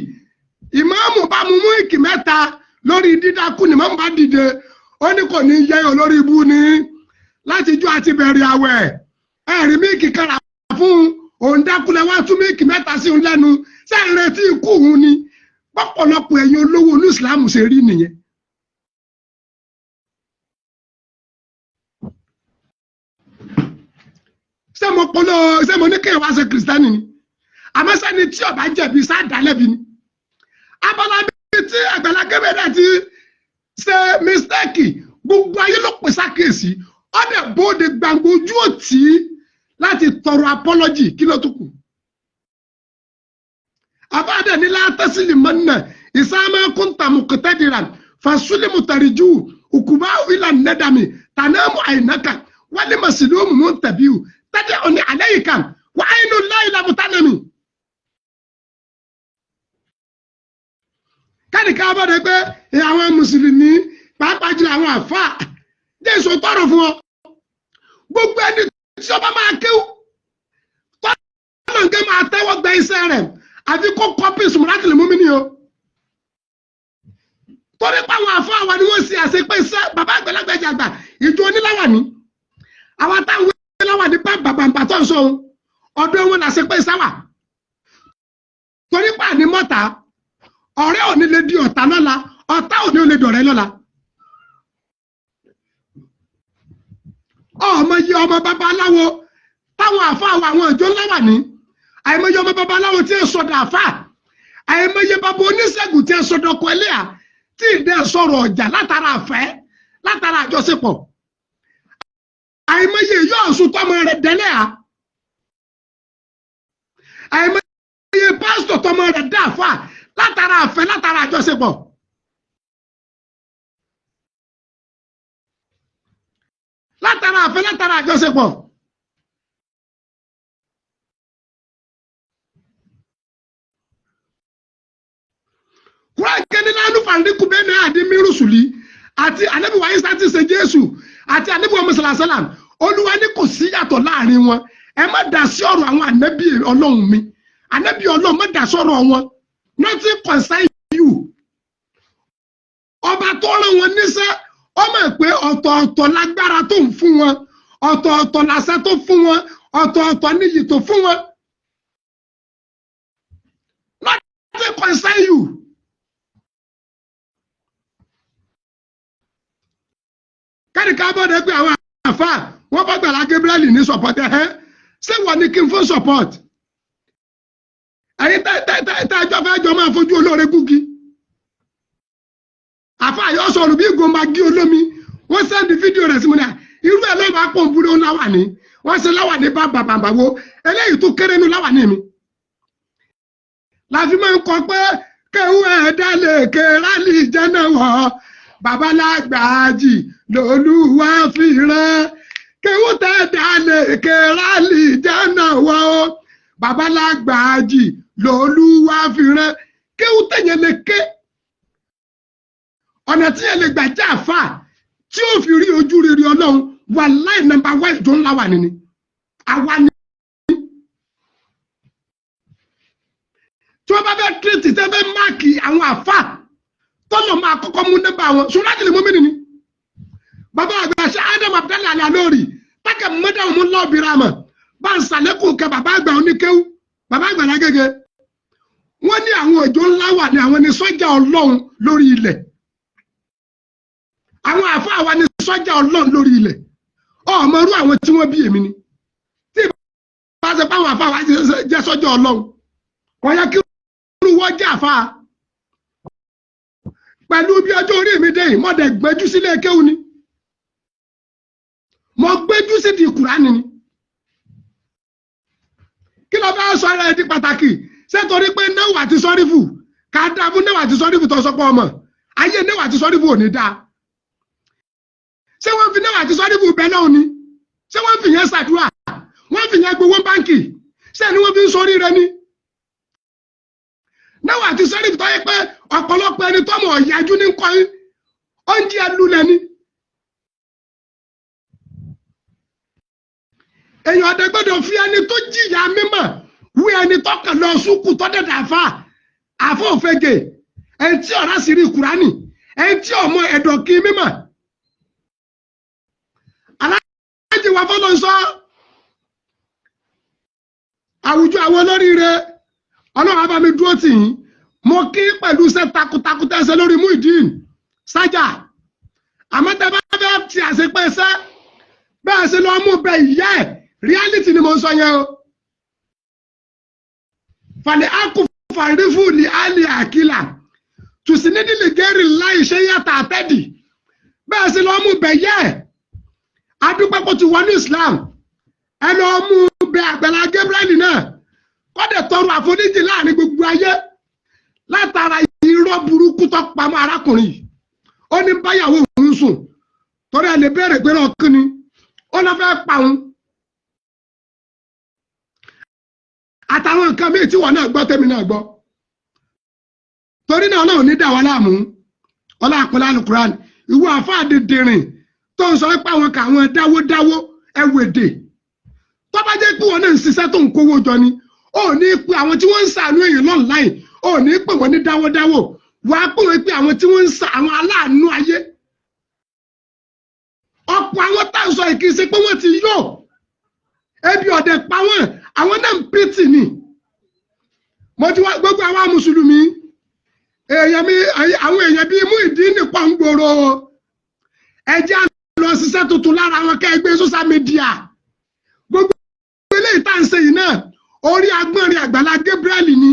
Ìmọ̀ọ́mù bá mu mílìkì mẹ́ta lórí dídákú ni mọ̀ọ́mù bá dìde, ó ní kò ní yẹ olórí ibú ni láti ijó àti bẹ̀rẹ̀ àwẹ̀ ẹ̀rí mílìkì kára fún òun dákúlẹ̀ wá tún mílìkì mẹ́ta sí òun lẹ́nu, sẹ́ẹ̀ retí ikú òun ni? Pọ̀pọ̀lọpọ̀ ẹ̀yin olówó olú ìsìlámù ṣe rí nìyẹn. Ṣé mo polówó, ṣé mo ní kéèyàn wá ṣe kìrìsìtẹ́nì ni? Àmọ́ sẹ́ni tí ó bá jẹ̀bi sá dá lẹ́bi ni. Abala bíi tí Àgbàlá Gabriel ti ṣe mistake, gbogbo ayé ló pè sákèsí, ọ̀dẹ̀ bóde gbangba ojú òtí láti tọrọ apology, kí ló tún kù? Abáàdà ní látàsílì mọ́nà ìsáàmà kúntà mùkútẹ́dìrà fàṣúlì mùtàríjú òkùbá ìlà nẹ́dàmì tànámù àìnáka wálé màsílùmù mú tàbíù tàdé òní àlẹ́yìká wà áyínú láìlà mùtánàmì. Kẹ́nìkan abọ́dẹ pé àwọn mùsùlùmí, pàápàá jùlọ àwọn àfáà, Jésù tọrọ fún ọ. Gbogbo ẹni tí ọba máa kéwú tọ́lọ̀ nǹkan máa tẹ́wọ́ gba iṣẹ́ rẹ̀, àfi kó copy Sùmùràtìlì mú mi ní o. Torí pé àwọn àfáà wa ni wọ́n ṣe àṣepé iṣẹ́ bàbá àgbàlagbà àgbà ìjọ oníláwàní. Àwọn táwọn oníláwàní bá bàbàǹbà tó ń sọ ohun ọdún wọn làṣepé iṣẹ́ wà. Torí pé àní mọ́ta ọ̀rẹ́ òní lè di ọ̀tá lọ́la, ọ̀tá òní ò lè dọ̀rẹ́ lọ́la. Ọmọ yìí ọmọ babaláwo táwọn àfáà wa àwọn ìjọ ńlá wà ní, àìmọye ọmọ babaláwo tí ń sọdọ̀ àfáà, àìmọye bàbá oníṣègùn tí ń sọdọ̀ ọkọ ẹlẹ́yà tí ìdẹ́ sọ̀rọ̀ ọjà látara àfẹ́, látara àjọṣepọ̀, àìmọye yóò sùn tọmọ rẹ̀ dẹ́lẹ́à, àìmọye pásítọ̀ tọmọ rẹ̀ dá àfáà látara àfẹ́, látara àjọṣepọ̀. Látara àfẹ́, látara àjọṣepọ̀. Kúrẹ́kẹ́ni lánú fàndínkù bẹ́ẹ̀ náà àdí mírùsùlì àti ànábì wa Ìsá tí ṣe Jésù àti ànábì wa Mùsàlá sálàm, Olúwa ní kò sí yàtọ̀ láàrin wọn. Ẹ má dá sí ọ̀rọ̀ àwọn ànábì Ọlọ́run mi. Ànábì Ọlọ́run má dá sọ̀rọ̀ wọn. Nothing concern you. Ọba tó rán wọn níṣẹ́, ó mọ̀ pé ọ̀tọ̀ọ̀tọ̀ lágbára tó ń fún wọn, ọ̀tọ̀ọ̀tọ̀ làṣẹ tó fún wọn, ọ̀tọ̀ọ̀tọ̀ níyì tó fún wọn. Nothing concern you. Kẹ́nìkan bọ́dẹ̀ pé àwọn àfáà wọ́n bá Gbàlá Gabriel ní support ẹ̀ ṣé wọ́n ní kí n fún support? Ẹ̀yin tẹ́ ẹjọ́ fẹ́ jọ máa fojú olóore gúgi. Àfáà yóò sọ̀rọ̀ bí ìgò magi olómi, wọ́n sẹ́ndì fídíò rẹ̀ sí mi náà. Irú ẹ̀ ló máa pọ̀ nbúrò láwàní. Wọ́n ṣe láwàní bá bàbàbà wo eléyìí tó kéré nu láwàní mi. Láfi máa ń kọ pé kéwú ẹ̀dá lè ké rálì jẹ́nà wọ̀ babalágbàájì lolúwa fi rán. Kéwú tẹ̀dá lè ké rálì jẹ́nà wọ̀ babalágbàájì lolúwa fi rán. Kéwú tẹ̀yẹ lè ké ọ̀nà tí yẹn lè gbà jẹ́ àfà tí ó fi rí ojú rere Ọlọ́run wà láì nọ́mbà wá ìjọ ńlá wà nínú àwa ni. Tí wọ́n bá fẹ́ tírètì tẹ́ fẹ́ máàkì àwọn àfà tọ́lọ̀ máa kọ́kọ́ mú nọ́mbà wọn sùúràjì lè mú mi nìní. Bàbá àgbà ṣe Adam Abdallah Al-Alori tákẹ́ mọ́dà òun lọ́ọ̀bìrà mọ̀ bá ń sàlékùn kẹ bàbá àgbà oníkéwú bàbá àgbà lágége. Wọ́n ní àwọn òjò ńlá wà ní àwọn ní sọ́jà Ọlọ́run lórí ilẹ̀. Àwọn àfáà wa ní sọ́jà Ọlọ́run lórí ilẹ̀. Ọmọ irú àwọn tí wọ́n bí èmi ni. Tí ìbá ṣe pé àwọn àfáà wa jẹ́ sọ́jà Ọlọ́run, kò yẹ kí irú wọn jẹ́ àfáà. Pẹ̀lú bí ọjọ́ orí mi dé yìí, mo dẹ̀ gbẹ́jú sílé kéwú ni. Mo gbẹ́jú sí di Kùránì ni. Kí ló bá sọ ara ẹ di pàtàkì? Ṣé torí pé Néwù àti Sọ́rífù ká dá fún Néwù àti Sọ́rífù tó sọ pé ọmọ? Ayé Néwù àti Sọ́rífù ò ní dáa. Ṣé wọ́n fi Néwù àti Sọ́rífù bẹ náà ni? Ṣé wọ́n fi yẹn ṣàdúrà? Wọ́n fi yẹn gbowó báńkì? Ṣé ni wọ́n fi ń sọrí rẹ ni? Néwù àti Sọ́rífù tó yẹ pé ọ̀pọ̀lọpọ̀ ẹni tọ́mọ ọ̀yájú ní kọ́ yín, oúnjẹ ẹlúlẹ̀ ni. Èèyàn ọ̀dẹ gbọ́dọ̀ fi ẹni tó jìyà mímọ̀ wí ẹni tọkàn lọ sùkù tọ́dẹ̀dẹ̀ àfa àfa òfegè, ẹni tí ọ̀rá sì rí Kùránì, ẹni tí ọmọ ẹ̀dọ̀ kí mímọ̀. Aláàjì wa fọlọ́ ń sọ àwùjọ àwọn olóríire, Ọlọ́run á bá mi dúró tì yín. Mo kí pẹ̀lú iṣẹ́ takuntakun tẹ́sẹ̀ lórí Muyideen Sájà. Àmọ́ tẹ́ bá fẹ́ ti àṣepẹ́ iṣẹ́ bẹ́ẹ̀ ṣe lọ mú bẹ ìyá ẹ̀, reality ni mo ń sọ yẹn o. Fàlẹ́ akú fàrífù ní àlì àkìlà tùsínídìí lè gẹ́rì láì ṣe yàtọ̀ àtẹ́dì. Bẹ́ẹ̀ ṣe lọ mú bẹ ìyá ẹ̀, adúpẹ́ kó ti wọnú Islam. Ẹ lọ mú bẹ Àgbàlá Gabriel náà kọ́dẹ̀ tọrọ àforíjì láàrin gbogbo ayé látara irọ́ burúkú tó pamọ́ arákùnrin yìí. Ó ní báyàwó òun sùn torí ẹ lè béèrè pé ọkàn ni ó lọ fẹ́ pa òun. Àtàwọn nǹkan míì tí wọ́n náà gbọ́ tẹ́mi náà gbọ́. Torí náà, Ọlọ́run ní dà wá láàmú. Ọlọ́àpọ̀lá alukuran. Ìwọ àfáà dìndìnrìn tó ń sọ pé àwọn kà àwọn dáwódáwó ẹwèdè, tó bá jẹ́ pé wọn náà ń ṣiṣẹ́ tó ń kówó jọ ni, ó ní pé àwọn tí wọ́n ń ṣàánú èèyàn online, ó ní pè wọ́n ní dáwódáwó. Wàá pè wọ́n pé àwọn tí wọ́n ń ṣà, àwọn aláàánú ayé. Ọ̀pọ̀ àwọn tá à ń sọ yìí, kì í ṣe pé wọ́n ti yó, ebi ọ̀dẹ̀ pa wọ́n, àwọn náà ń pìtì ni. Mo ti wá gbogbo àwa mùsùlùmí, èèyàn mi, àwọn èèyàn bíi Muyideen pọ̀ ń gbòòrò. Ẹ jẹ́ á lọ ṣiṣẹ́ tuntun lára àwọn kẹ́gbẹ́ social media. Gbogbo eléyìí tá à ń ṣe yìí náà, orí agbọ́nrin Àgbàlá Gabriel ni.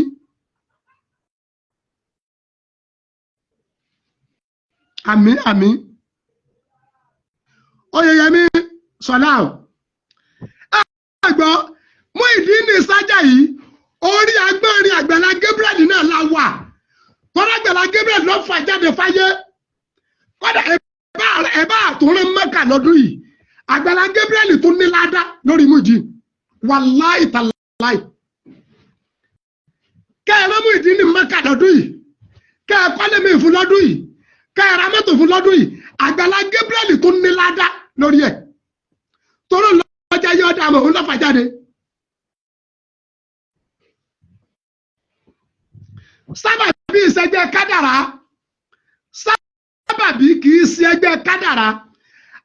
Àmín, àmín. Oyèyẹmí Sọlá o, ẹ gbọ́, Muyideen sájà yìí, orí agbọ́nrin Àgbàlá Gabriel náà la wà. Tọ́lá Àgbàlá Gabriel ló fà jáde fáyé. Kọ́dà ẹ bá àtúnrán Mẹ́kà lọ́dún yìí, Àgbàlá Gabriel tún ní ládá lórí Muyideen. Wàláì tàláì, kẹ́ ẹ rán Muyideen ní Mẹ́kà lọ́dún yìí, kẹ́ ẹ kọ́lé mi fún lọ́dún yìí, kẹ́ ẹ ra mọ́tò fún lọ́dún yìí, Àgbàlá Gabriel tún ní ládá lórí ẹ̀, torí lọ́jà yọ ọ́ dàmọ̀ òun lọ́fà jáde. Sábàbí ìṣẹ́gbẹ́ kádàrá, sábàbí kì í ṣe ẹgbẹ́ kádàrá.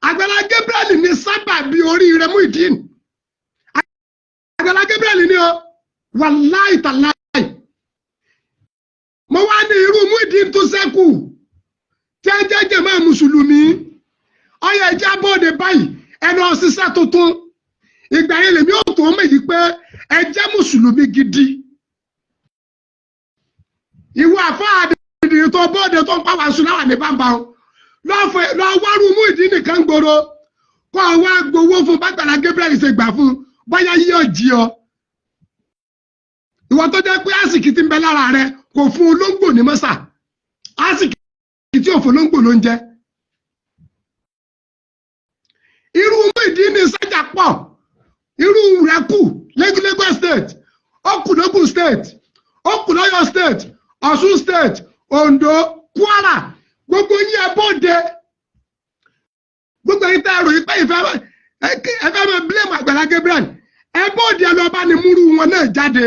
Àgbàlá Gabriel ní sábàbí oríire Muyideen. Àgbàlá Gabriel ní o, wàláì tàláì. Mo wá ní irú Muyideen tó ṣẹ́kù tí ẹ jẹ́jẹ́ máa mùsùlùmí, ọyọ ẹjẹ́ abóde báyìí, ẹnu ọ̀ṣiṣẹ́ tuntun. Ìgbà yẹn lèmi ò tó mọ̀ yìí pé ẹ jẹ́ mùsùlùmí gidi. Ìwọ àfáà dìdìrì tó bóde tó ń pa wàásù láwà ní bámbá o, lọ wárú Muyideen nìkan gbòòrò, kọ́ ọ wá gbowó fún bàgbàlá Gabriel ṣe gbà fún, bóyá yíyọ jí ọ. Ìwọ tó jẹ́ pé àsìkí tí ń bẹ lára rẹ kò fún olóńgbò ní mọ́sà, àsìkí tí ò fún olóńgbò ló ń jẹ. Irú Muyideen ní sájà pọ̀, irú rẹ̀ kù Lagos State, ó kù lógùn State, ó kù lọ́yọ̀ State, Ọ̀ṣun State, Ondo, Kwara. Gbogbo yín ẹ bóde. Gbogbo yín tẹ́ ẹ ròyìn pé ìfẹ́ ẹ fẹ́ máa blame Àgbàlá Gabriel, ẹ bóde, ẹ lọ bá ní múrú wọn náà jáde,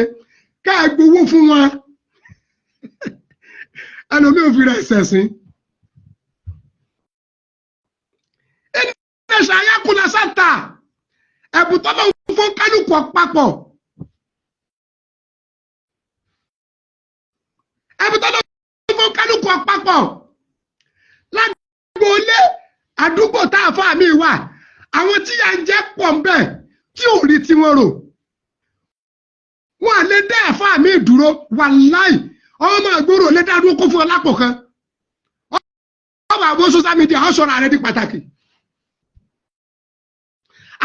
ká ẹ gbowó fún wọn. Ẹlòmíì ò fi rẹ̀ ṣẹ̀sín. Ẹnìyàn ṣàyàkùnà sáta ẹ̀bùn tọ́lọ́ fún kálukú papọ̀. Ẹ̀bùn tọ́lọ́ fún kálukú papọ̀ lágboolé àdúgbò tá a fà mí wà, àwọn tí yà ń jẹ́ pọ̀ ń bẹ̀ tí ò rí tiwọn rò, wọn à lè dá àfa mi dúró. Wàláì, ọmọ ìgboro lè dá dúró kó fún ọ lápò kan. Ọba àwọn social media, ọ sọ̀rọ̀ ààrẹ di pàtàkì.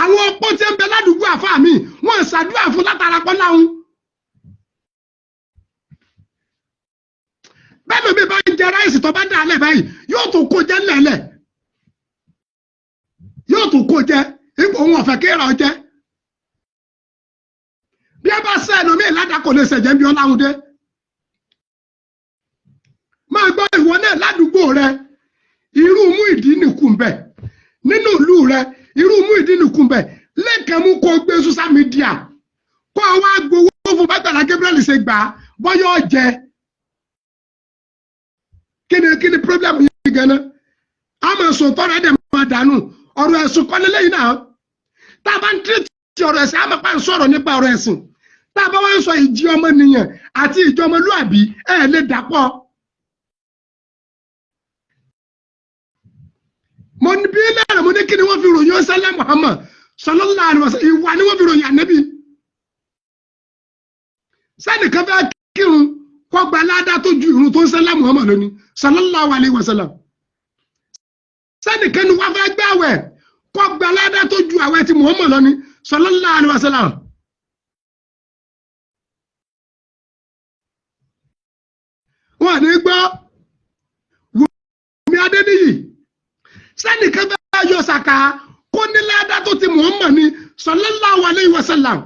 Àwọn ọpọ tí ń bẹ ládùúgbò àfa mi, wọn ṣàdúrà fún látara pọ́ láhùn. Bẹ́ẹ̀ lómi bá ń jẹ ráìsì, tó bá dà á lẹ̀ báyìí, yóò tún kó jẹ ńlẹ̀ẹ́lẹ̀, yóò tún kó jẹ. Òun ọ̀fẹ́ kéèrà ọjẹ́. Bí ẹ bá sẹ́ ẹlòmíì ládàá, kò lè ṣẹ̀jẹ̀ bí ọláhùn dé. Máa gbọ́, ìwọ náà ládùúgbò rẹ, irú Muyideen nìkú ń bẹ nínú ìlú rẹ, irú Muyideen nìkú ń bẹ lẹ́ẹ̀kan. Mú kó gbé social media, kó o wá gbowó fún bàgbàlá Gabriel ṣe gbà á, bọ́yọ̀ jẹ. Kí ni problem yìí gan-an? A máa sọ tọrọ ẹ̀dẹ̀ máa dànù. Ọ̀rọ̀ ẹ̀sùn kọ́lé lẹ́yìn náà. Tá a bá ń tírètì ọ̀rọ̀ ẹ̀sìn, a máa pa ń sọ̀rọ̀ nípa ọ̀rọ̀ ẹ̀sìn. Tá a bá wá ń sọ ìjí ọmọnìyàn àti ìjọ ọmọlúàbí, ẹ̀ lè dàpọ̀. Mo ní bí lẹ́rẹ̀, mo ní kí ni wọ́n fi ròyìn ọ̀sẹ̀lẹ̀ Muhammad sallallahu alaihi wasallam? Ìwà ni wọ́n fi ròyìn ànábì. Sẹ́nìkan fẹ́ kírun kó gba ládá tó ju ìrun tó ń sẹ́lẹ̀ Muhammad lónìí sallallahu alaihi wasallam? Sẹ́nìkan ni wọ́n fẹ́ gbààwẹ̀ kó gba ládá tó ju àwẹ̀ tí Muhammad lónìí sallallahu alaihi wasallam? Wọ́n ní gbọ́. Wùmí Adéníyì, sẹ́nìkan fẹ́ yọ sàkà kó ní ládá tó ti Muhammad ní sallallahu alaihi wasallam?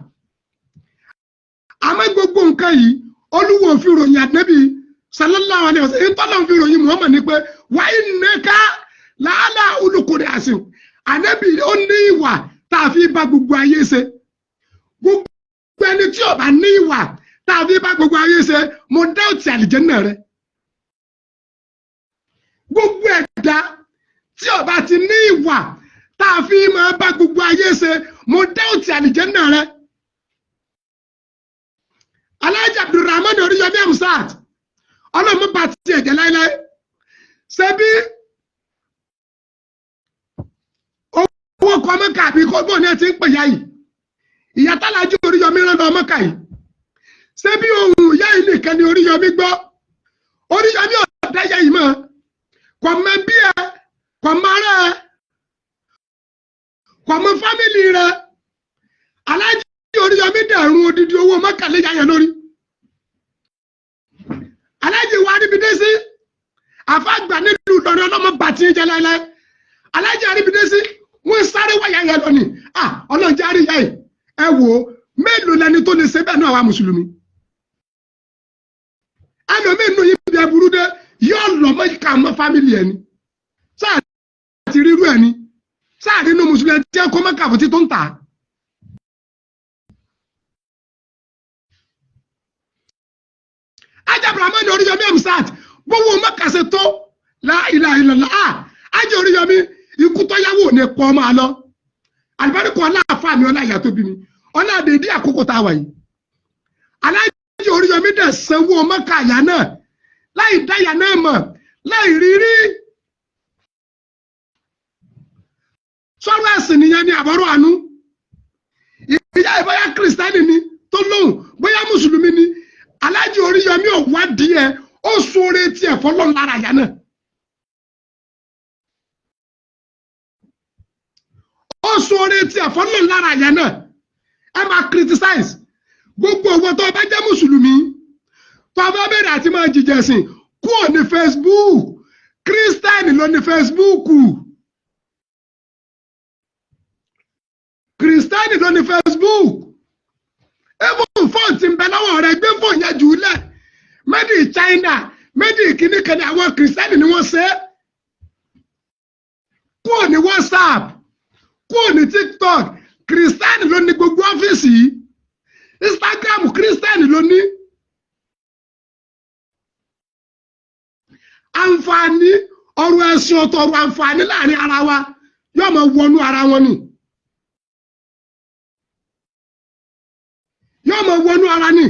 Àmọ́ gbogbo nǹkan yìí, Olúwo fi ròyìn ànábì Sallallahu alayhi wa sallam, ìtọ́lọ̀ fi ròyìn Muhammad ni pé wa innaka la'ala khuluqin azim. Ànábì ó ní ìwà tá a fi bá gbogbo ayé ṣe. Gbogbo ẹni tí ó bá ní ìwà tá a fi bá gbogbo ayé ṣe, mo dá òtí àlìjẹ́nnà rẹ. Gbogbo ẹ̀dá tí ó bá ti ní ìwà tá a fi máa bá gbogbo ayé ṣe, mo dá òtí àlìjẹ́nnà rẹ. Alhaji Abdulrahman Oríyọmí Hamzat, ọlọ́run bá tiẹ̀ jẹ́ láéláé. Ṣebí owó kọ mọ́kà àbí kó bóun ní ẹ ti ń pè ya yìí, ìyá tálájú Oríyọmí rán lọ mọ́kà yìí, ṣebí ohun ìyá yìí nìkan ni Oríyọmí gbọ́? Oríyọmí ọ̀dá ìyá yìí mọ́, kò mọ bí ẹ, kò mọ ara ẹ, kò mọ family rẹ. Alájí Oríyọmí dẹ̀rùn odidi owó mọ́kà lé yáyẹ lórí. Alájí wa Aríbidé sí àfàgbà nílùú Ìlọrin, ọlọ́mọ bàtí ń jẹ láéláé. Alájí Aríbidé sí, wọ́n sáré wáyà yẹn lọ ni ọlọ́njẹ́ àríyá yìí. Ẹ wò ó, mélòó lẹni tó lè ṣe bẹ́ẹ̀ náà wà mùsùlùmí? Ẹlòmíín nù yín bí ẹburú dé, yóò lọ mọ́ ká mọ́ family ẹ̀ ni. Sáà ti rírú ẹ̀ ni, sáà nínú mùsùlùmí ẹ̀ tí ẹ kó mọ́ kàfọ́tì tó ń tà á. Ajá Abdulrahman Oríyọmí Hamzat, gbówó mọ́kàsẹ́ tó la ilaha illallah. Ajá Oríyọmí, ikú tó yáwó ní pọ́ máa lọ. Àlùbáríkọ ọlá àfa mi, ọlá ìyá tó bí mi, ọlá àdèdí àkókò tá a wà yìí. Aláàjì Oríyọmí dẹ̀ sanwó mọ́kà àyà náà láì dáyà náà mọ̀, láì rírí. Sọ̀rọ̀ ẹ̀sìn nìyẹn ni àbọ̀rọ̀ àánú. Ìyá ìbáyá kìrìsìtẹ́nì ni tó lóhùn, bóyá mùsùlùmí ni. Aláàjì Oríyọmí ò wádìí ẹ, ó sóore tiẹ̀ fọlọ́n lára àyà náà. Ó sóore tiẹ̀ fọlọ́n lára àyà náà. Ẹ máa criticize gbogbo owó. Tó bá jẹ́ mùsùlùmí, tó bá bẹ̀rẹ̀ àti máa jìjẹ̀sìn, kúrò ní Facebook. Kírísítẹ́nì ló ní Facebook, kírísítẹ́nì ló ní Facebook. Even fóònù tí ń bẹ lọ́wọ́ rẹ, gbé fóònù yẹn jù ú lẹ̀. Made in China, made in kìíní kan ní, àwọn kírísítẹ́nì ni wọ́n ṣe é. Kúrò ní WhatsApp, kúrò ní TikTok. Kírísítẹ́nì ló ní gbogbo ọ́fíìsì yìí. Instagram, kírísítẹ́nì ló ní. Àǹfààní ọ̀rọ̀ ẹ̀sìn ọ̀tọ̀, ọ̀rọ̀ àǹfààní láàrin ara wa yóò máa wọnú ara wọn ni, yóò máa wọnú ara ni.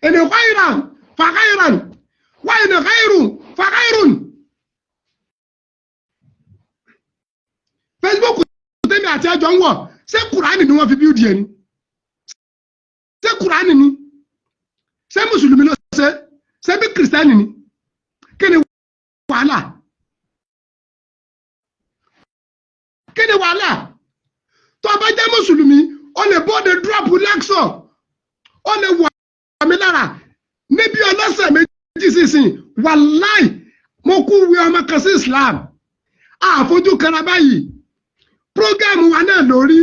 Ènì khayran fa khayran wa ènì khayrun fa khayrun. Facebook tẹ́mi àti ẹjọ́ ń wọ̀, ṣé Kùránì ni wọ́n fi bíúdì ẹ̀ ni? Ṣé Kùránì ni? Ṣé mùsùlùmí ló ṣe? Ṣé bí kìrìsìtẹ́nì ni? Kí ni wàhálà? Kí ni wàhálà? Tó o bá jẹ́ mùsùlùmí, o lè bóde drop lecture, o lè wọ̀ mí lára níbi ọlọ́sẹ̀ méjì sísìn. Wàláì, mo kú wí ọmọ kan sí Islam, àfojú kanra báyìí. Prógámù wa náà lórí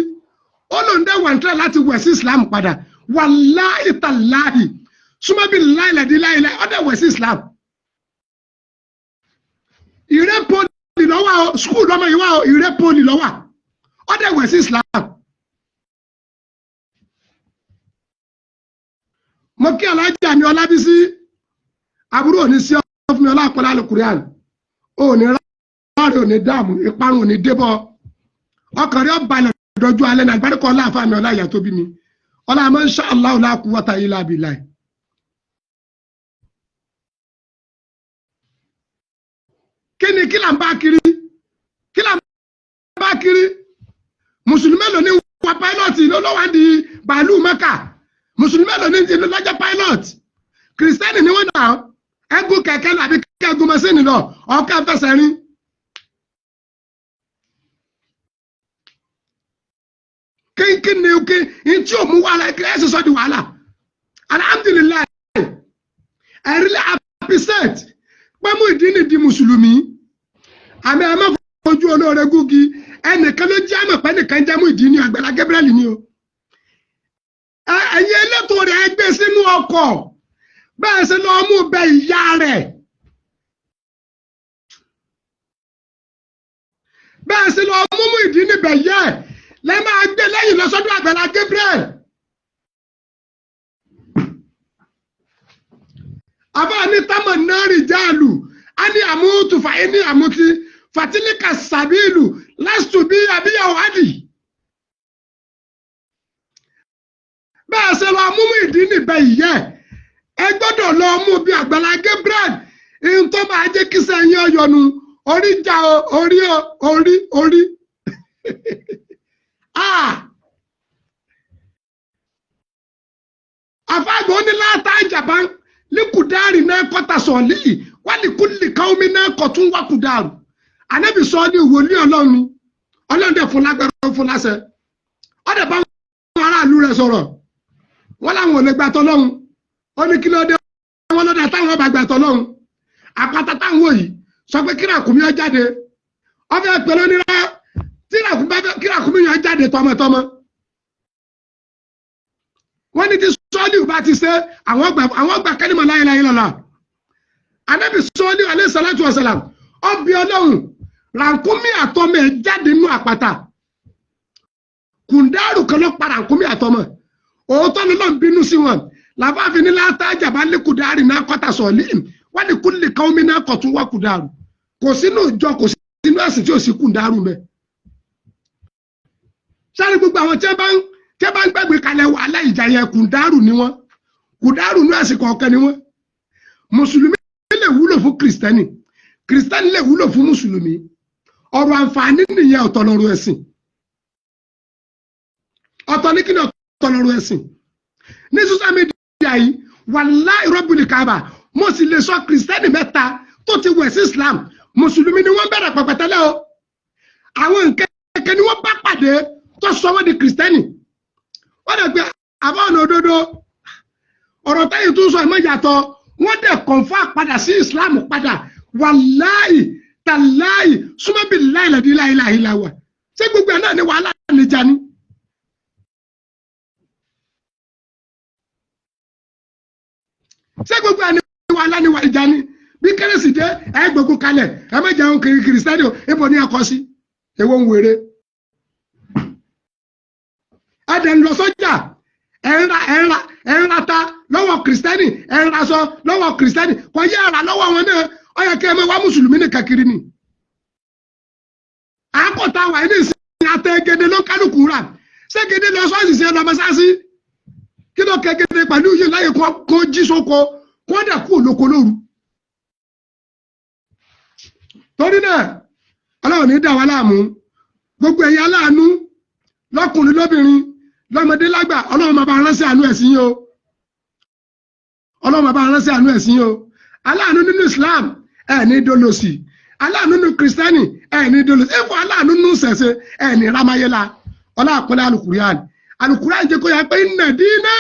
ó lòun dẹ́ wà ń tẹ́lẹ̀ láti wẹ̀ sí Islam padà. Wàláì tàláì, súnmọ́bí láìlẹ̀dí láìlẹ̀, ó dẹ̀ wẹ̀ sí Islam. Ìrẹ́ poli lọ́wọ́ skul lọ́mọ yìí wà ó, ìrẹ́ poli lọ́wọ́, ó dẹ̀ wẹ̀ sí Islam. Mo kí alájà mi Ọlábísí, àbúrò òní sí ọ fún mi, ọlápọlá alukurian òní ráre, òní dààmú, ìparun òní débọ, ọkàn rẹ ọbalẹ dọjú alẹ́ náà. Àgbàdìkọ ọláàfà mi, ọlá ìyá tó bí mi, ọlá àmọ́ insha Allah la quwwata illa billah. Kí ni kí là ń bá kiri? Kí là ń bá kiri? Mùsùlùmí ló ní wa pilot ló wà ní bàálù Mẹ́kà. Mùsùlùmí ló ní lọ́jọ́ pilot. Kìrìsìtẹ́nì ni wọ́n náà ẹgún kẹ̀kẹ́ lọ àbí kẹ́gùn mọ́sìnì lọ, ọ̀kẹ́ fẹsẹ̀ rin. Kí ni kí n tí ò mú wàhálà kí ẹ sì sọ di wàhálà? Alhamdulilayi, ẹ̀rí lẹ́ appreciate pé Muyideen di mùsùlùmí. Àmì ẹ̀ má fojú olóore gúgi. Ẹnìkan ló jẹ́ àmọ̀ pé ẹnìkan jẹ́ Muyideen ní Àgbàlá Gabriel ni o. Ẹ̀yin elétò rẹ̀ ẹgbẹ́ ọkọ̀, bẹ́ẹ̀ ṣe lọ mú bẹ ìyá rẹ̀, bẹ́ẹ̀ ṣe lọ mú Muyideen níbẹ̀ yẹ lẹ́ máa gbé lẹ́yìn lọ sọ́dọ̀ Àgbàlá Gabriel. Àbá ní támà náà rí jáàlù á ní àmútù fàyè ní àmútí fatilika sàbílù lásìtò bí abíyàwó adì. Bẹ́ẹ̀ ṣe lọ mú Muyideen níbẹ̀ ìyẹ́ ẹ gbọ́dọ̀ lọ mú bí Àgbàlá Gabriel ihun tó máa jẹ́ kí sẹ́yìn ọyọnu orí já o orí o orí orí. Àfàgbọ́n ní láta ìjàmbá líkùdárì náà kọ́ta sọ̀lì wálìkúlì káwọ́mí náà kọ̀tún wákùdárù. Ànábì sọ ní wòlíì Ọlọ́run ni Ọlọ́run dẹ̀ fún lágbára fún láṣẹ. Ọ̀dẹ̀ bá wọn aráàlú rẹ̀ sọ̀rọ̀ wọ́n láwọn ò lè gbà tọ́lọ́run. Ó ní kí ló dé, wọ́n lọ́dà táwọn bá gbà tọ́lọ́run. Àpáta táwọn yìí sọ pé kí ràkúnmí ó jáde, ọbẹ̀ pẹ̀lú onírà tí ràkúnmí yẹn jáde tọmọtọmọ. Wọ́n ní tí sọ́ọ́lì bá ti ṣe àwọn gbà kẹ́límọ̀ láyéláyé lọ́la. Ànábì sọ́ọ́lì alayhi salatu wasalam ọbẹ̀ Ọlọ́run ràkúnmí àtọmọ ẹ̀ jáde nínú àpáta. Kùndàrú kan ló pa ràkúnmí àtọmọ. Òótọ́ ló lọ́n bínú sí wọn. Làbáfi ní látàjà bá lé kùdárì náà kọ́ta sọ̀lì wọ́n ní kúlì káwọ́mí náà kọ̀tún wá kùdárù. Kò sínú ìjọ, kò sínú ẹ̀sìn tí ò sí kùndàrú mẹ́. Sáré gbogbo àwọn tí wọ́n bá ń gbàgbé kalẹ̀ wàhálà ìjà yẹn kùndàrú ni wọ́n. Kùndàrú ní ẹ̀sìn kọ̀ọ̀kan ni wọ́n. Mùsùlùmí lè wúlò fún kìrìsìtẹ́nì, kìrìsìtẹ́nì lè wúlò fún mùsùlùmí. Ọ̀rọ̀ àǹfààní nìyẹn, ọ̀tọ̀ lọ́rọ̀ ẹ̀sìn. Ọ̀tọ̀ ní kí ni ọ̀tọ̀ lọ́rọ̀ ẹ̀sìn. Ní social media yìí wàláì rọ́bìlì kábà mo sì lè sọ kìrìsìtẹ́nì mẹ́ta tó ti wẹ̀ sí Islam. Mùsùlùmí ni wọ́n bẹ̀rẹ̀ pẹ̀pẹ̀tẹ́lẹ̀ o. Àwọn nǹkan ni wọ́n bá pàdé tó sọ wọ́n di kìrìsìtẹ́nì. Wọ́n dẹ̀ pé àbá ọ̀nà òdodo ọ̀rọ̀ táyì tún sọ ẹ̀mọ́ yàtọ̀. Wọ́n dẹ̀ kọ̀ǹfà padà sí Islam padà. Wàláì tàláì súnmọ́bì láìlẹ̀dí láìláìláwà. Ṣé gbogbo ẹ̀ náà ni wàhálà níjà ni? Ṣé gbogbo ẹ̀ ni wàhálà ní ìjà ni? Bí kérésì dé ẹ gbogbo kalẹ̀ ẹ má jẹun kìrìsìtẹ́nì o, ibo ni ẹ kọ sí? Èwo ń wèrè? Ẹ dẹ̀ ń lọ sọ́jà, ẹ ń ra ta lọ́wọ́ kìrìsìtẹ́nì, ẹ ń raṣọ lọ́wọ́ kìrìsìtẹ́nì, kò yẹ ẹ̀rà lọ́wọ́ wọn náà. Ó yẹ kí ẹ máa wá mùsùlùmí nìkan kiri ni. Àkọ́tà wà ní ìsìn àtẹ̀gẹ́dẹ́ ló kálukú rà. Ṣé gèdè lọ sọ́ọ̀sì sí ẹ lọ mọ́sáàsì? Kí ló kẹ́gẹ́dẹ́ pẹ̀lú yìí láyé kó jí sóko kó dẹ̀ kú olóko lóru? Torí náà Ọlọ́run ní dà wá láàmú. Gbogbo ẹ̀yin aláàánú lọ́kùnrin lóbìnrin lọ́mọdé lágbà, Ọlọ́run máa bá ránṣẹ́ àánú ẹ̀sìn yín o. Ọlọ́run máa bá ránṣẹ́ àánú ẹ̀sìn yín o. Aláàánú nínú Islam ẹ̀ ní dolòsì, aláàánú nínú Kristẹni ẹ̀ ní dolòsì, ẹ̀fọ́ aláàánú nínú ṣẹ̀ṣẹ̀ ẹ̀ ní ramayela. Ọlá àpẹẹrẹ alukurian alukurian jẹ́ kó yà pé inna dina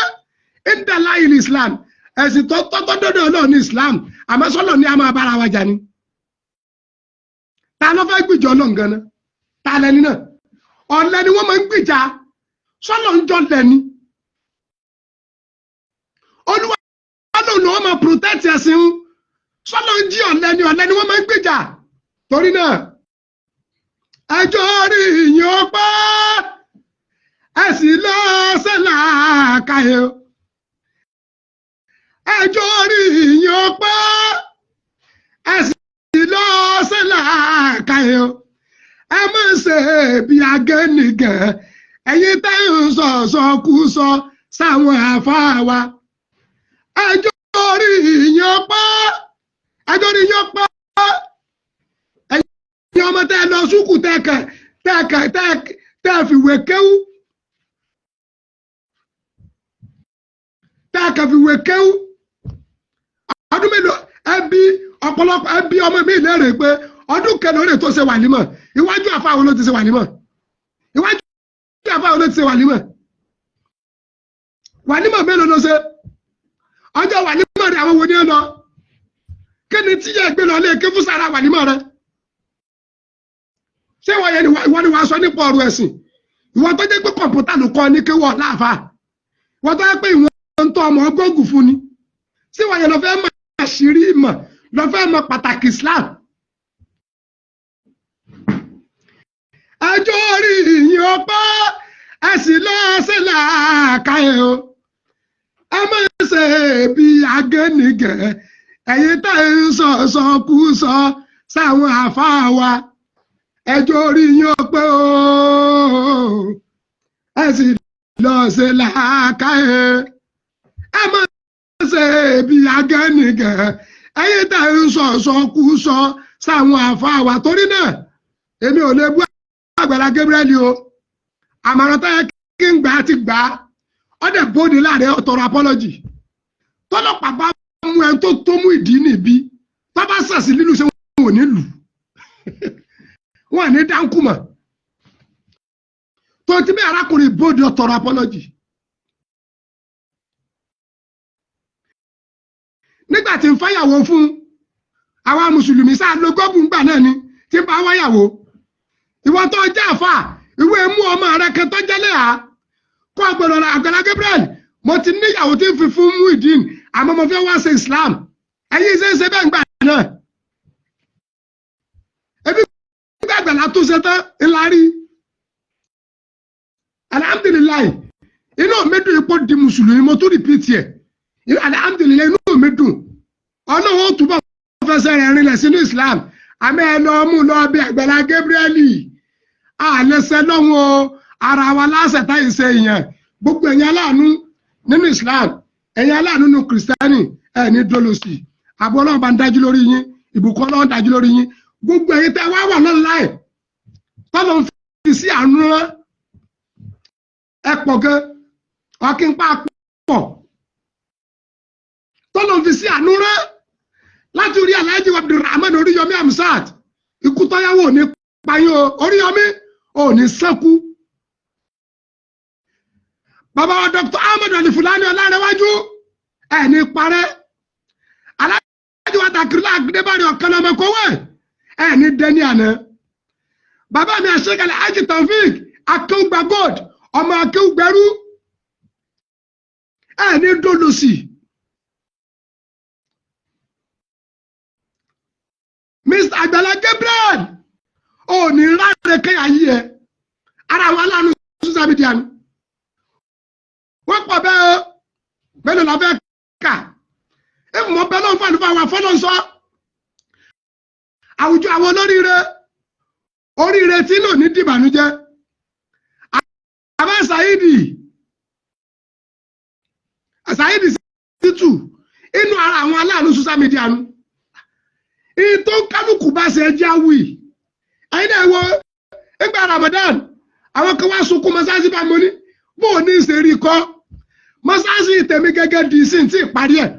inda Allahi Islam. Ẹ̀sìn tó tọ́tọ́ dọ́dọ̀ Ọlọ́run ní Islam, àmọ́ sọ́lọ̀ ní a máa bára wa jà ni. Ta ló fẹ́ gbìjà Ọlọ́run gan-an? Ta lẹni náà? Ọ̀lẹ ni wọ́n máa ń gbìjà. Sọ́lọ̀ ń jọ lẹ́ni. Olúwa lòun ló máa protect ẹ̀sìn ń. Sọ́lọ̀ ń jí ọ̀lẹ ni, ọ̀lẹ ni wọ́n máa ń gbìjà. Torí náà ẹjọ́ rí ìyìn ọpẹ́ ẹ̀sìn lọ́sẹ̀ làákàyè. Ẹjọ́ rí ìyìn ọpẹ́ ẹ̀sìn lọ́sẹ̀ làákàyè. Ẹ má ṣe bí agẹ́nìgàn ẹ̀yin tẹ́ ń sọ̀sọ̀ kú sọ sáwọn àfáà wa. Ẹjọ́ rí ìyìn ọpẹ́, ẹjọ́ rí ìyìn ọpẹ́. Ẹ̀yin ọmọ tẹ́ lọ sùkù tẹ́kẹ̀ tẹ́kẹ̀ tẹ́ fìwé kéwú tẹ́kẹ̀ fìwé kéwú. Ọdún mélòó ẹbí ọ̀pọ̀lọpọ̀ ẹbí ọmọ mi lérè pé ọdún kẹlẹ́ tó ṣe wàlímọ̀, iwájú àfáà wo ló ti ṣe wàlímọ̀? Iwájú àfáà wo ló ti ṣe wàlímọ̀? Wàlímọ̀ mélòó ló ṣe? Ọjọ́ wàlímọ̀ rẹ̀ àwọn wo ni ẹ lọ? Kí ni tíyẹ̀ gbé lọ lé ké fún sára wàlímọ̀ rẹ̀? Ṣé wọ́n yẹn ìwọ ni wàá sọ nípa ọ̀rọ̀ ẹ̀sìn? Ìwọ tó jẹ́ pé kọ̀ǹpútà ló kọ́ ní kéwọ́ láàfáà. Ìwọ tó jẹ́ pé ìwọ̀n ń tọ́ ọmọ ọgọ́gùn fún ni? Sí wọ́n yẹn lọ fẹ́ mọ àṣírí ìmọ̀, lọ fẹ́ mọ pàtàkì Islam? Ẹjọ́ orí yìí ọpẹ́, ẹ sì lọ sí làákàyè o. Ẹ má ṣe bí agẹ́nìgẹ̀, ẹ̀yin tá ń sọ sọkú sọ sáwọn àfáà wa. Ẹjọ́ orí yín ọpẹ́ o, ẹ sì lọ sí làákàyè. Ẹ má ṣe bí agẹ́nìgẹ̀, ẹ̀yin tá ń sọ sọkú sọ sáwọn àfáà wa. Torí náà, èmi ò lè bú Àgbàlá Gabriel o. Àmọ̀ràn tó yẹ kí n gbà á ti gbà á. Ọdẹ bóde láàrin ọ̀tọ̀rọ̀ apology. Tọ́lọ́pàá bá mú ẹni tó mú ìdí níbí, tó bá sàsí lílù, ṣé wọn ò ní lù wọn ní dáńkù mọ̀? Tó ti bí arákùnrin bóde ọ̀tọ̀rọ̀ apology. Nígbà tí ń fẹ́yàwó fún àwa mùsùlùmí sáà lo gọ́gùn gbà náà ni tí ń bá wáyàwó. Ìwọ tó jẹ́ àfà, ìwé mú ọmọ rẹ kan tó jẹ́lẹ̀ à kó gbọ́dọ̀ rà. Àgbàlá Gabriel, mo ti níyàwó tí ń fi fún Muideen, àmọ́ mo fẹ́ wá ṣe Islam. Ẹ̀yin ṣe ń ṣe bẹ́ẹ̀ ń gbà náà. Ebi gbàgbàlá tó ṣe tán ńlá rí. Alhamdulillahi, inú mi dùn ipò di mùsùlùmí. Mo tún repeat ẹ̀, alhamdulillahi, inú mi dùn. Ọlọ́run ó túbọ̀ fẹsẹ̀ rẹ̀ rinlẹ̀ sínú Islam. Àmọ́ ẹ lọ mú lọ bí Àgbàlá Gabriel, àlẹsẹ lọ́hùn o. Ara wa láṣẹ táyì ṣe èèyàn. Gbogbo ẹ̀yin aláàánú nínú Islam, ẹ̀yin aláàánú nínú Kìrìsìtẹ́nì, ẹ̀ ní dólòsì. Àbọ̀ Ọlọ́run bá ń dájú lórí yín, ìbùkún Ọlọ́run dájú lórí yín. Gbogbo ẹ̀yin tẹ́ wá wà lọ́nà tọ́lọ́ ń fi sí àánú rán, ẹ pọ̀ gan, ọ̀kínpá pọ̀, tọ́lọ́ ń fi sí àánú rán láti orí Alhaji Abdulrahman Oríyọmí Hamzat. Ikú tọ́yáwó ní payín o, Oríyọmí ò ní sẹ́kú. Bàbá wa Dr. Ahmed Ali Fulani Ọlárẹ̀wájú, ẹ̀ ní parẹ́. Alhaji wa Takirila Adébárí Ọ̀kanlọ́mọkọ́wé, ẹ̀ ní dẹ́ni àná. Bàbá mi àṣekàlẹ̀ Haji Taofik Akéwùgbà Gold, ọmọ akéwùgbẹ́rú, ẹ̀ ní dólòsì. Mr. Àgbàlá Gabriel, ò ní ráre kẹ́yà yí ẹ. Ara àwọn aláàánú social media ni wọ́n pọ̀ bẹ́ẹ̀ o. Mélòó la fẹ́ kà? Ìfúnmọ́ bẹ́ẹ̀ lọ́n fún àlùfáà wa fọ́lọ́ sọ àwùjọ àwọn olóríire, oríire tí lò ní dìbànújẹ́. Àbá Saidi Saidi Situ, inú ara àwọn aláàánú social media nu. Ìtò kálukú bá ṣe ẹjẹ́ àwì. Ẹ̀yin náà wo ìgbà Ramadan, àwọn kan wá sunkún mọ́sáàsì bá mo ní bó o ní ṣe rí kọ́ mọ́sáàsì tèmi gẹ́gẹ́ di sí ti ìparí ẹ̀.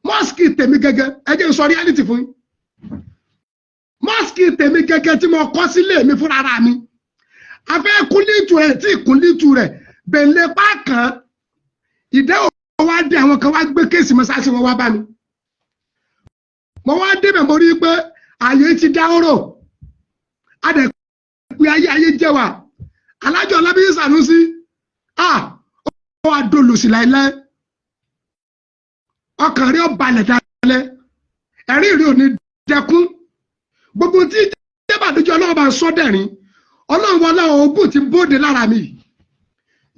Mọ́sìkì tèmi gẹ́gẹ́, ẹ jẹ́ n sọ reality fún yín. Mọ́sìkì tèmi gẹ́gẹ́ tí mo kọ́ sílé mi fúnra ra mi, afẹ́ kúlítù rẹ̀ tí kúlítù rẹ̀ bẹ̀lẹ̀ pákàn ìdẹ́wò wá dé. Àwọn kan wá gbé case mọ́sáàsì wọn wá bá mi. Mo wá débẹ̀, mo rí i pé ààyè ti dáhóró adẹ̀ pé ayé ayé jẹ́ wa. Alájọ Ọlábíyí Sànúsí, ah, ó wá dolòsì láìláì. Ọkàn rí ó balẹ̀ dalẹ̀, ẹ̀rí rí ò ní dẹkún. Gbogbo tí jẹ́bàdójú Ọlọ́run bá ń sọ dẹ̀rín. Ọlọ́run wọlé ogún tí ń bóde lára mi,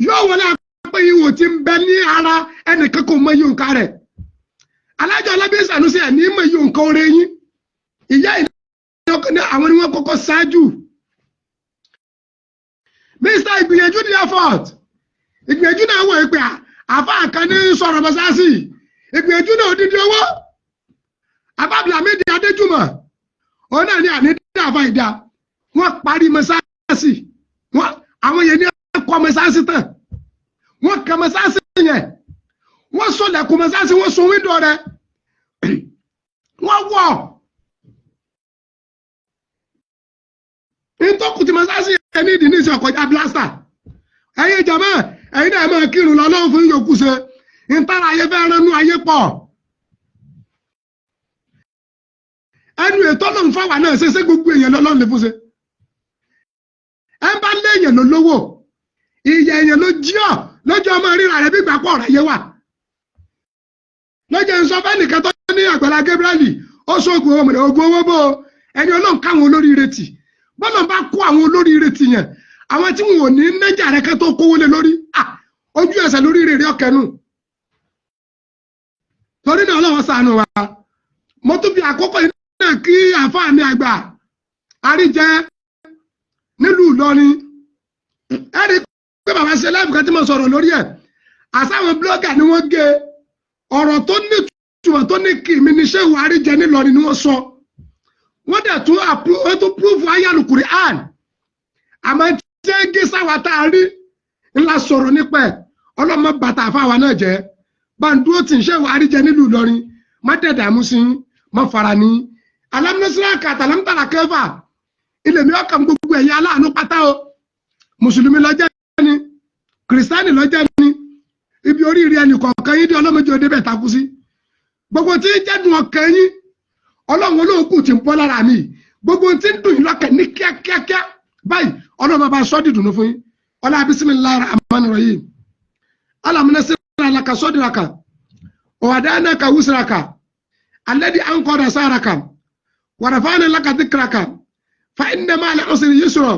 yóò wọlé pé ihò tí ń bẹ ní ara ẹnìkan kò mọ iye nǹkan rẹ̀. Alájọ Ọlábíyí Sànúsí, ẹ̀ ní mọ iye nǹkan oore yín. Ìyá ìlú àwọn ni wọ́n kọ́kọ́ ṣáájú. Mr. Ìgbìyànjú the effort, ìgbìyànjú náà wọ̀ pé àfa kan ní sọ̀rọ̀ mọ́sáàsì. Ìgbìyànjú náà odidi owó. Abábìlámídì Adéjùmọ̀, òun náà ní àní dàfà ìdá. Wọ́n parí mọ́sáàsì. Àwọn yẹn ní kọ́ mọ́sáàsì tán, wọ́n kọ́ mọ́sáàsì yẹn, wọ́n sọlẹ̀kùn mọ́sáàsì, wọ́n sun window rẹ̀, wọ́n wọ̀ ìtọ́kùn tí mọ́sáàsì yẹn ní ìdí ní ìsìn ọ̀kọ̀já blaster. Ẹ̀yin jàmá, ẹ̀yin náà máa kírun lọ lọ́wọ́ fún yòókù ṣe ìtara ayé fẹ́ ránú ayé pọ̀. Ẹnu ètò ọlọ́run fáwa náà ṣe ṣé gbogbo èèyàn lọ́lọ́run lè fún ṣe. Ẹ bá léèyàn ló lówó, ìyẹ èèyàn ló jí ọ lójú ọmọ ríra rẹ bí gbà pọ̀ ọ̀rọ̀ ayé wà. Lọ́jọ́ ń sọ fẹ́nìkan tó ní Àgbàlá Gabriel ó sóògùn owó mọ̀lẹ́ ogun owó bó ẹni Ọlọ́run káwọn olóríire tì. Bọ́lá bá kó àwọn olóríire tì yẹn, àwọn tí wọn ò ní nẹ́jà rẹ kẹ́ tó kówó lé lórí, ojú ẹsẹ̀ lórí rèrè ọkẹnu. Torí náà, Ọlọ́run ṣàánú wa. Mo tún fi àkókò yìí náà kí àáfàá mi àgbà àríjẹ nílùú Ìlọrin. Ẹ̀rí pé bàbá ṣe live kan tí mo sọ̀rọ̀ lórí ẹ̀, àsáwọn blogger ni wọ́n gé ọ̀rọ̀ tó ní ìtumọ̀ tó ní kí mi ní ṣé ìwà àríjẹ nílọrin ni wọ́n sọ. Wọ́n dẹ̀ tún tún proof ayélujára Quran, àmọ́ tí ẹ gé sáwà tá a rí ńlá sọ̀rọ̀ nípa ẹ̀. Ọlọ́mọ bàtà àfáwà náà jẹ́ bàǹdúró tí ń ṣe ìwà àríjẹ nílùú Ìlọrin. Má dẹ̀ dààmú sí, má fara ní alámúnásílẹ̀ kàtà lámútàlá kẹfà ilé mi. Ọkàn gbogbo ẹ̀yà aláàánú pátá o, mùsùlùmí lọ́jẹ́ ni, kìrìsìtánì lọ́jẹ́ ni, ibi oríire ẹnì kọ̀ọ̀kan yín dé, ọlọ́mọdé òde bẹ̀ takú sí. Gbogbo tí ń jẹ́dùn ọkàn yín, Ọlọ́run olóògùn ti ń bọ́ lára mi. Gbogbo tí ń dùn yín lọ́kàn ní kíákíákíá báyìí, Ọlọ́run bá sọ́ dìdùnú fún yín. Ọlá bismillahir rahmanir rahim. Alam nashrah laka sadraka wa wada'na wizraka alladhi anqadha zahraka wa rafa'na laka dhikraka fa inna ma'al usri yusra,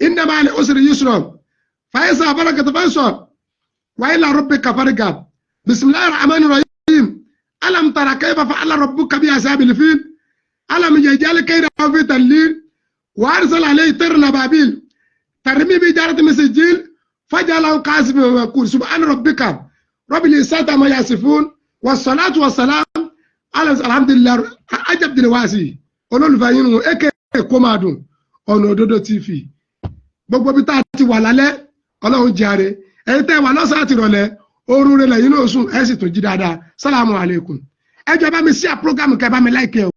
inna ma'al usri yusra, fa iza faragta fansab wa ila rabbika farghab. Bismillahir rahmanir rahim. Alam tara kayfa fa'ala rabbuka bi ashabil fil, alam yaj'al kaydahum fi tadlil wa arsala alayhim tayran ababil tarmi bi hijaratin min sijil faj'alahum ka'asfin ma'kul. Subhana rabbika rabbil izzati amma yasifun, wassalatu wassalam ala alhamdulillah. Ajabdil wasi, olólùfẹ́ yín nù eke kó máa dùn ọ̀nà òdodo TV. Gbogbo bí tá a ti wà lálẹ́, Ọlọ́run jàre. Ẹ̀yin tẹ́ wà lọ́sàn-án àti ìrọ̀lẹ́, oorun rẹ̀ lẹ́yìn náà sùn, ẹ̀ sì tún jí dáadáa. Sálámù alaykum. Ẹ jọ̀ọ́, bá mi share program, kẹ́ bá mi like ẹ o.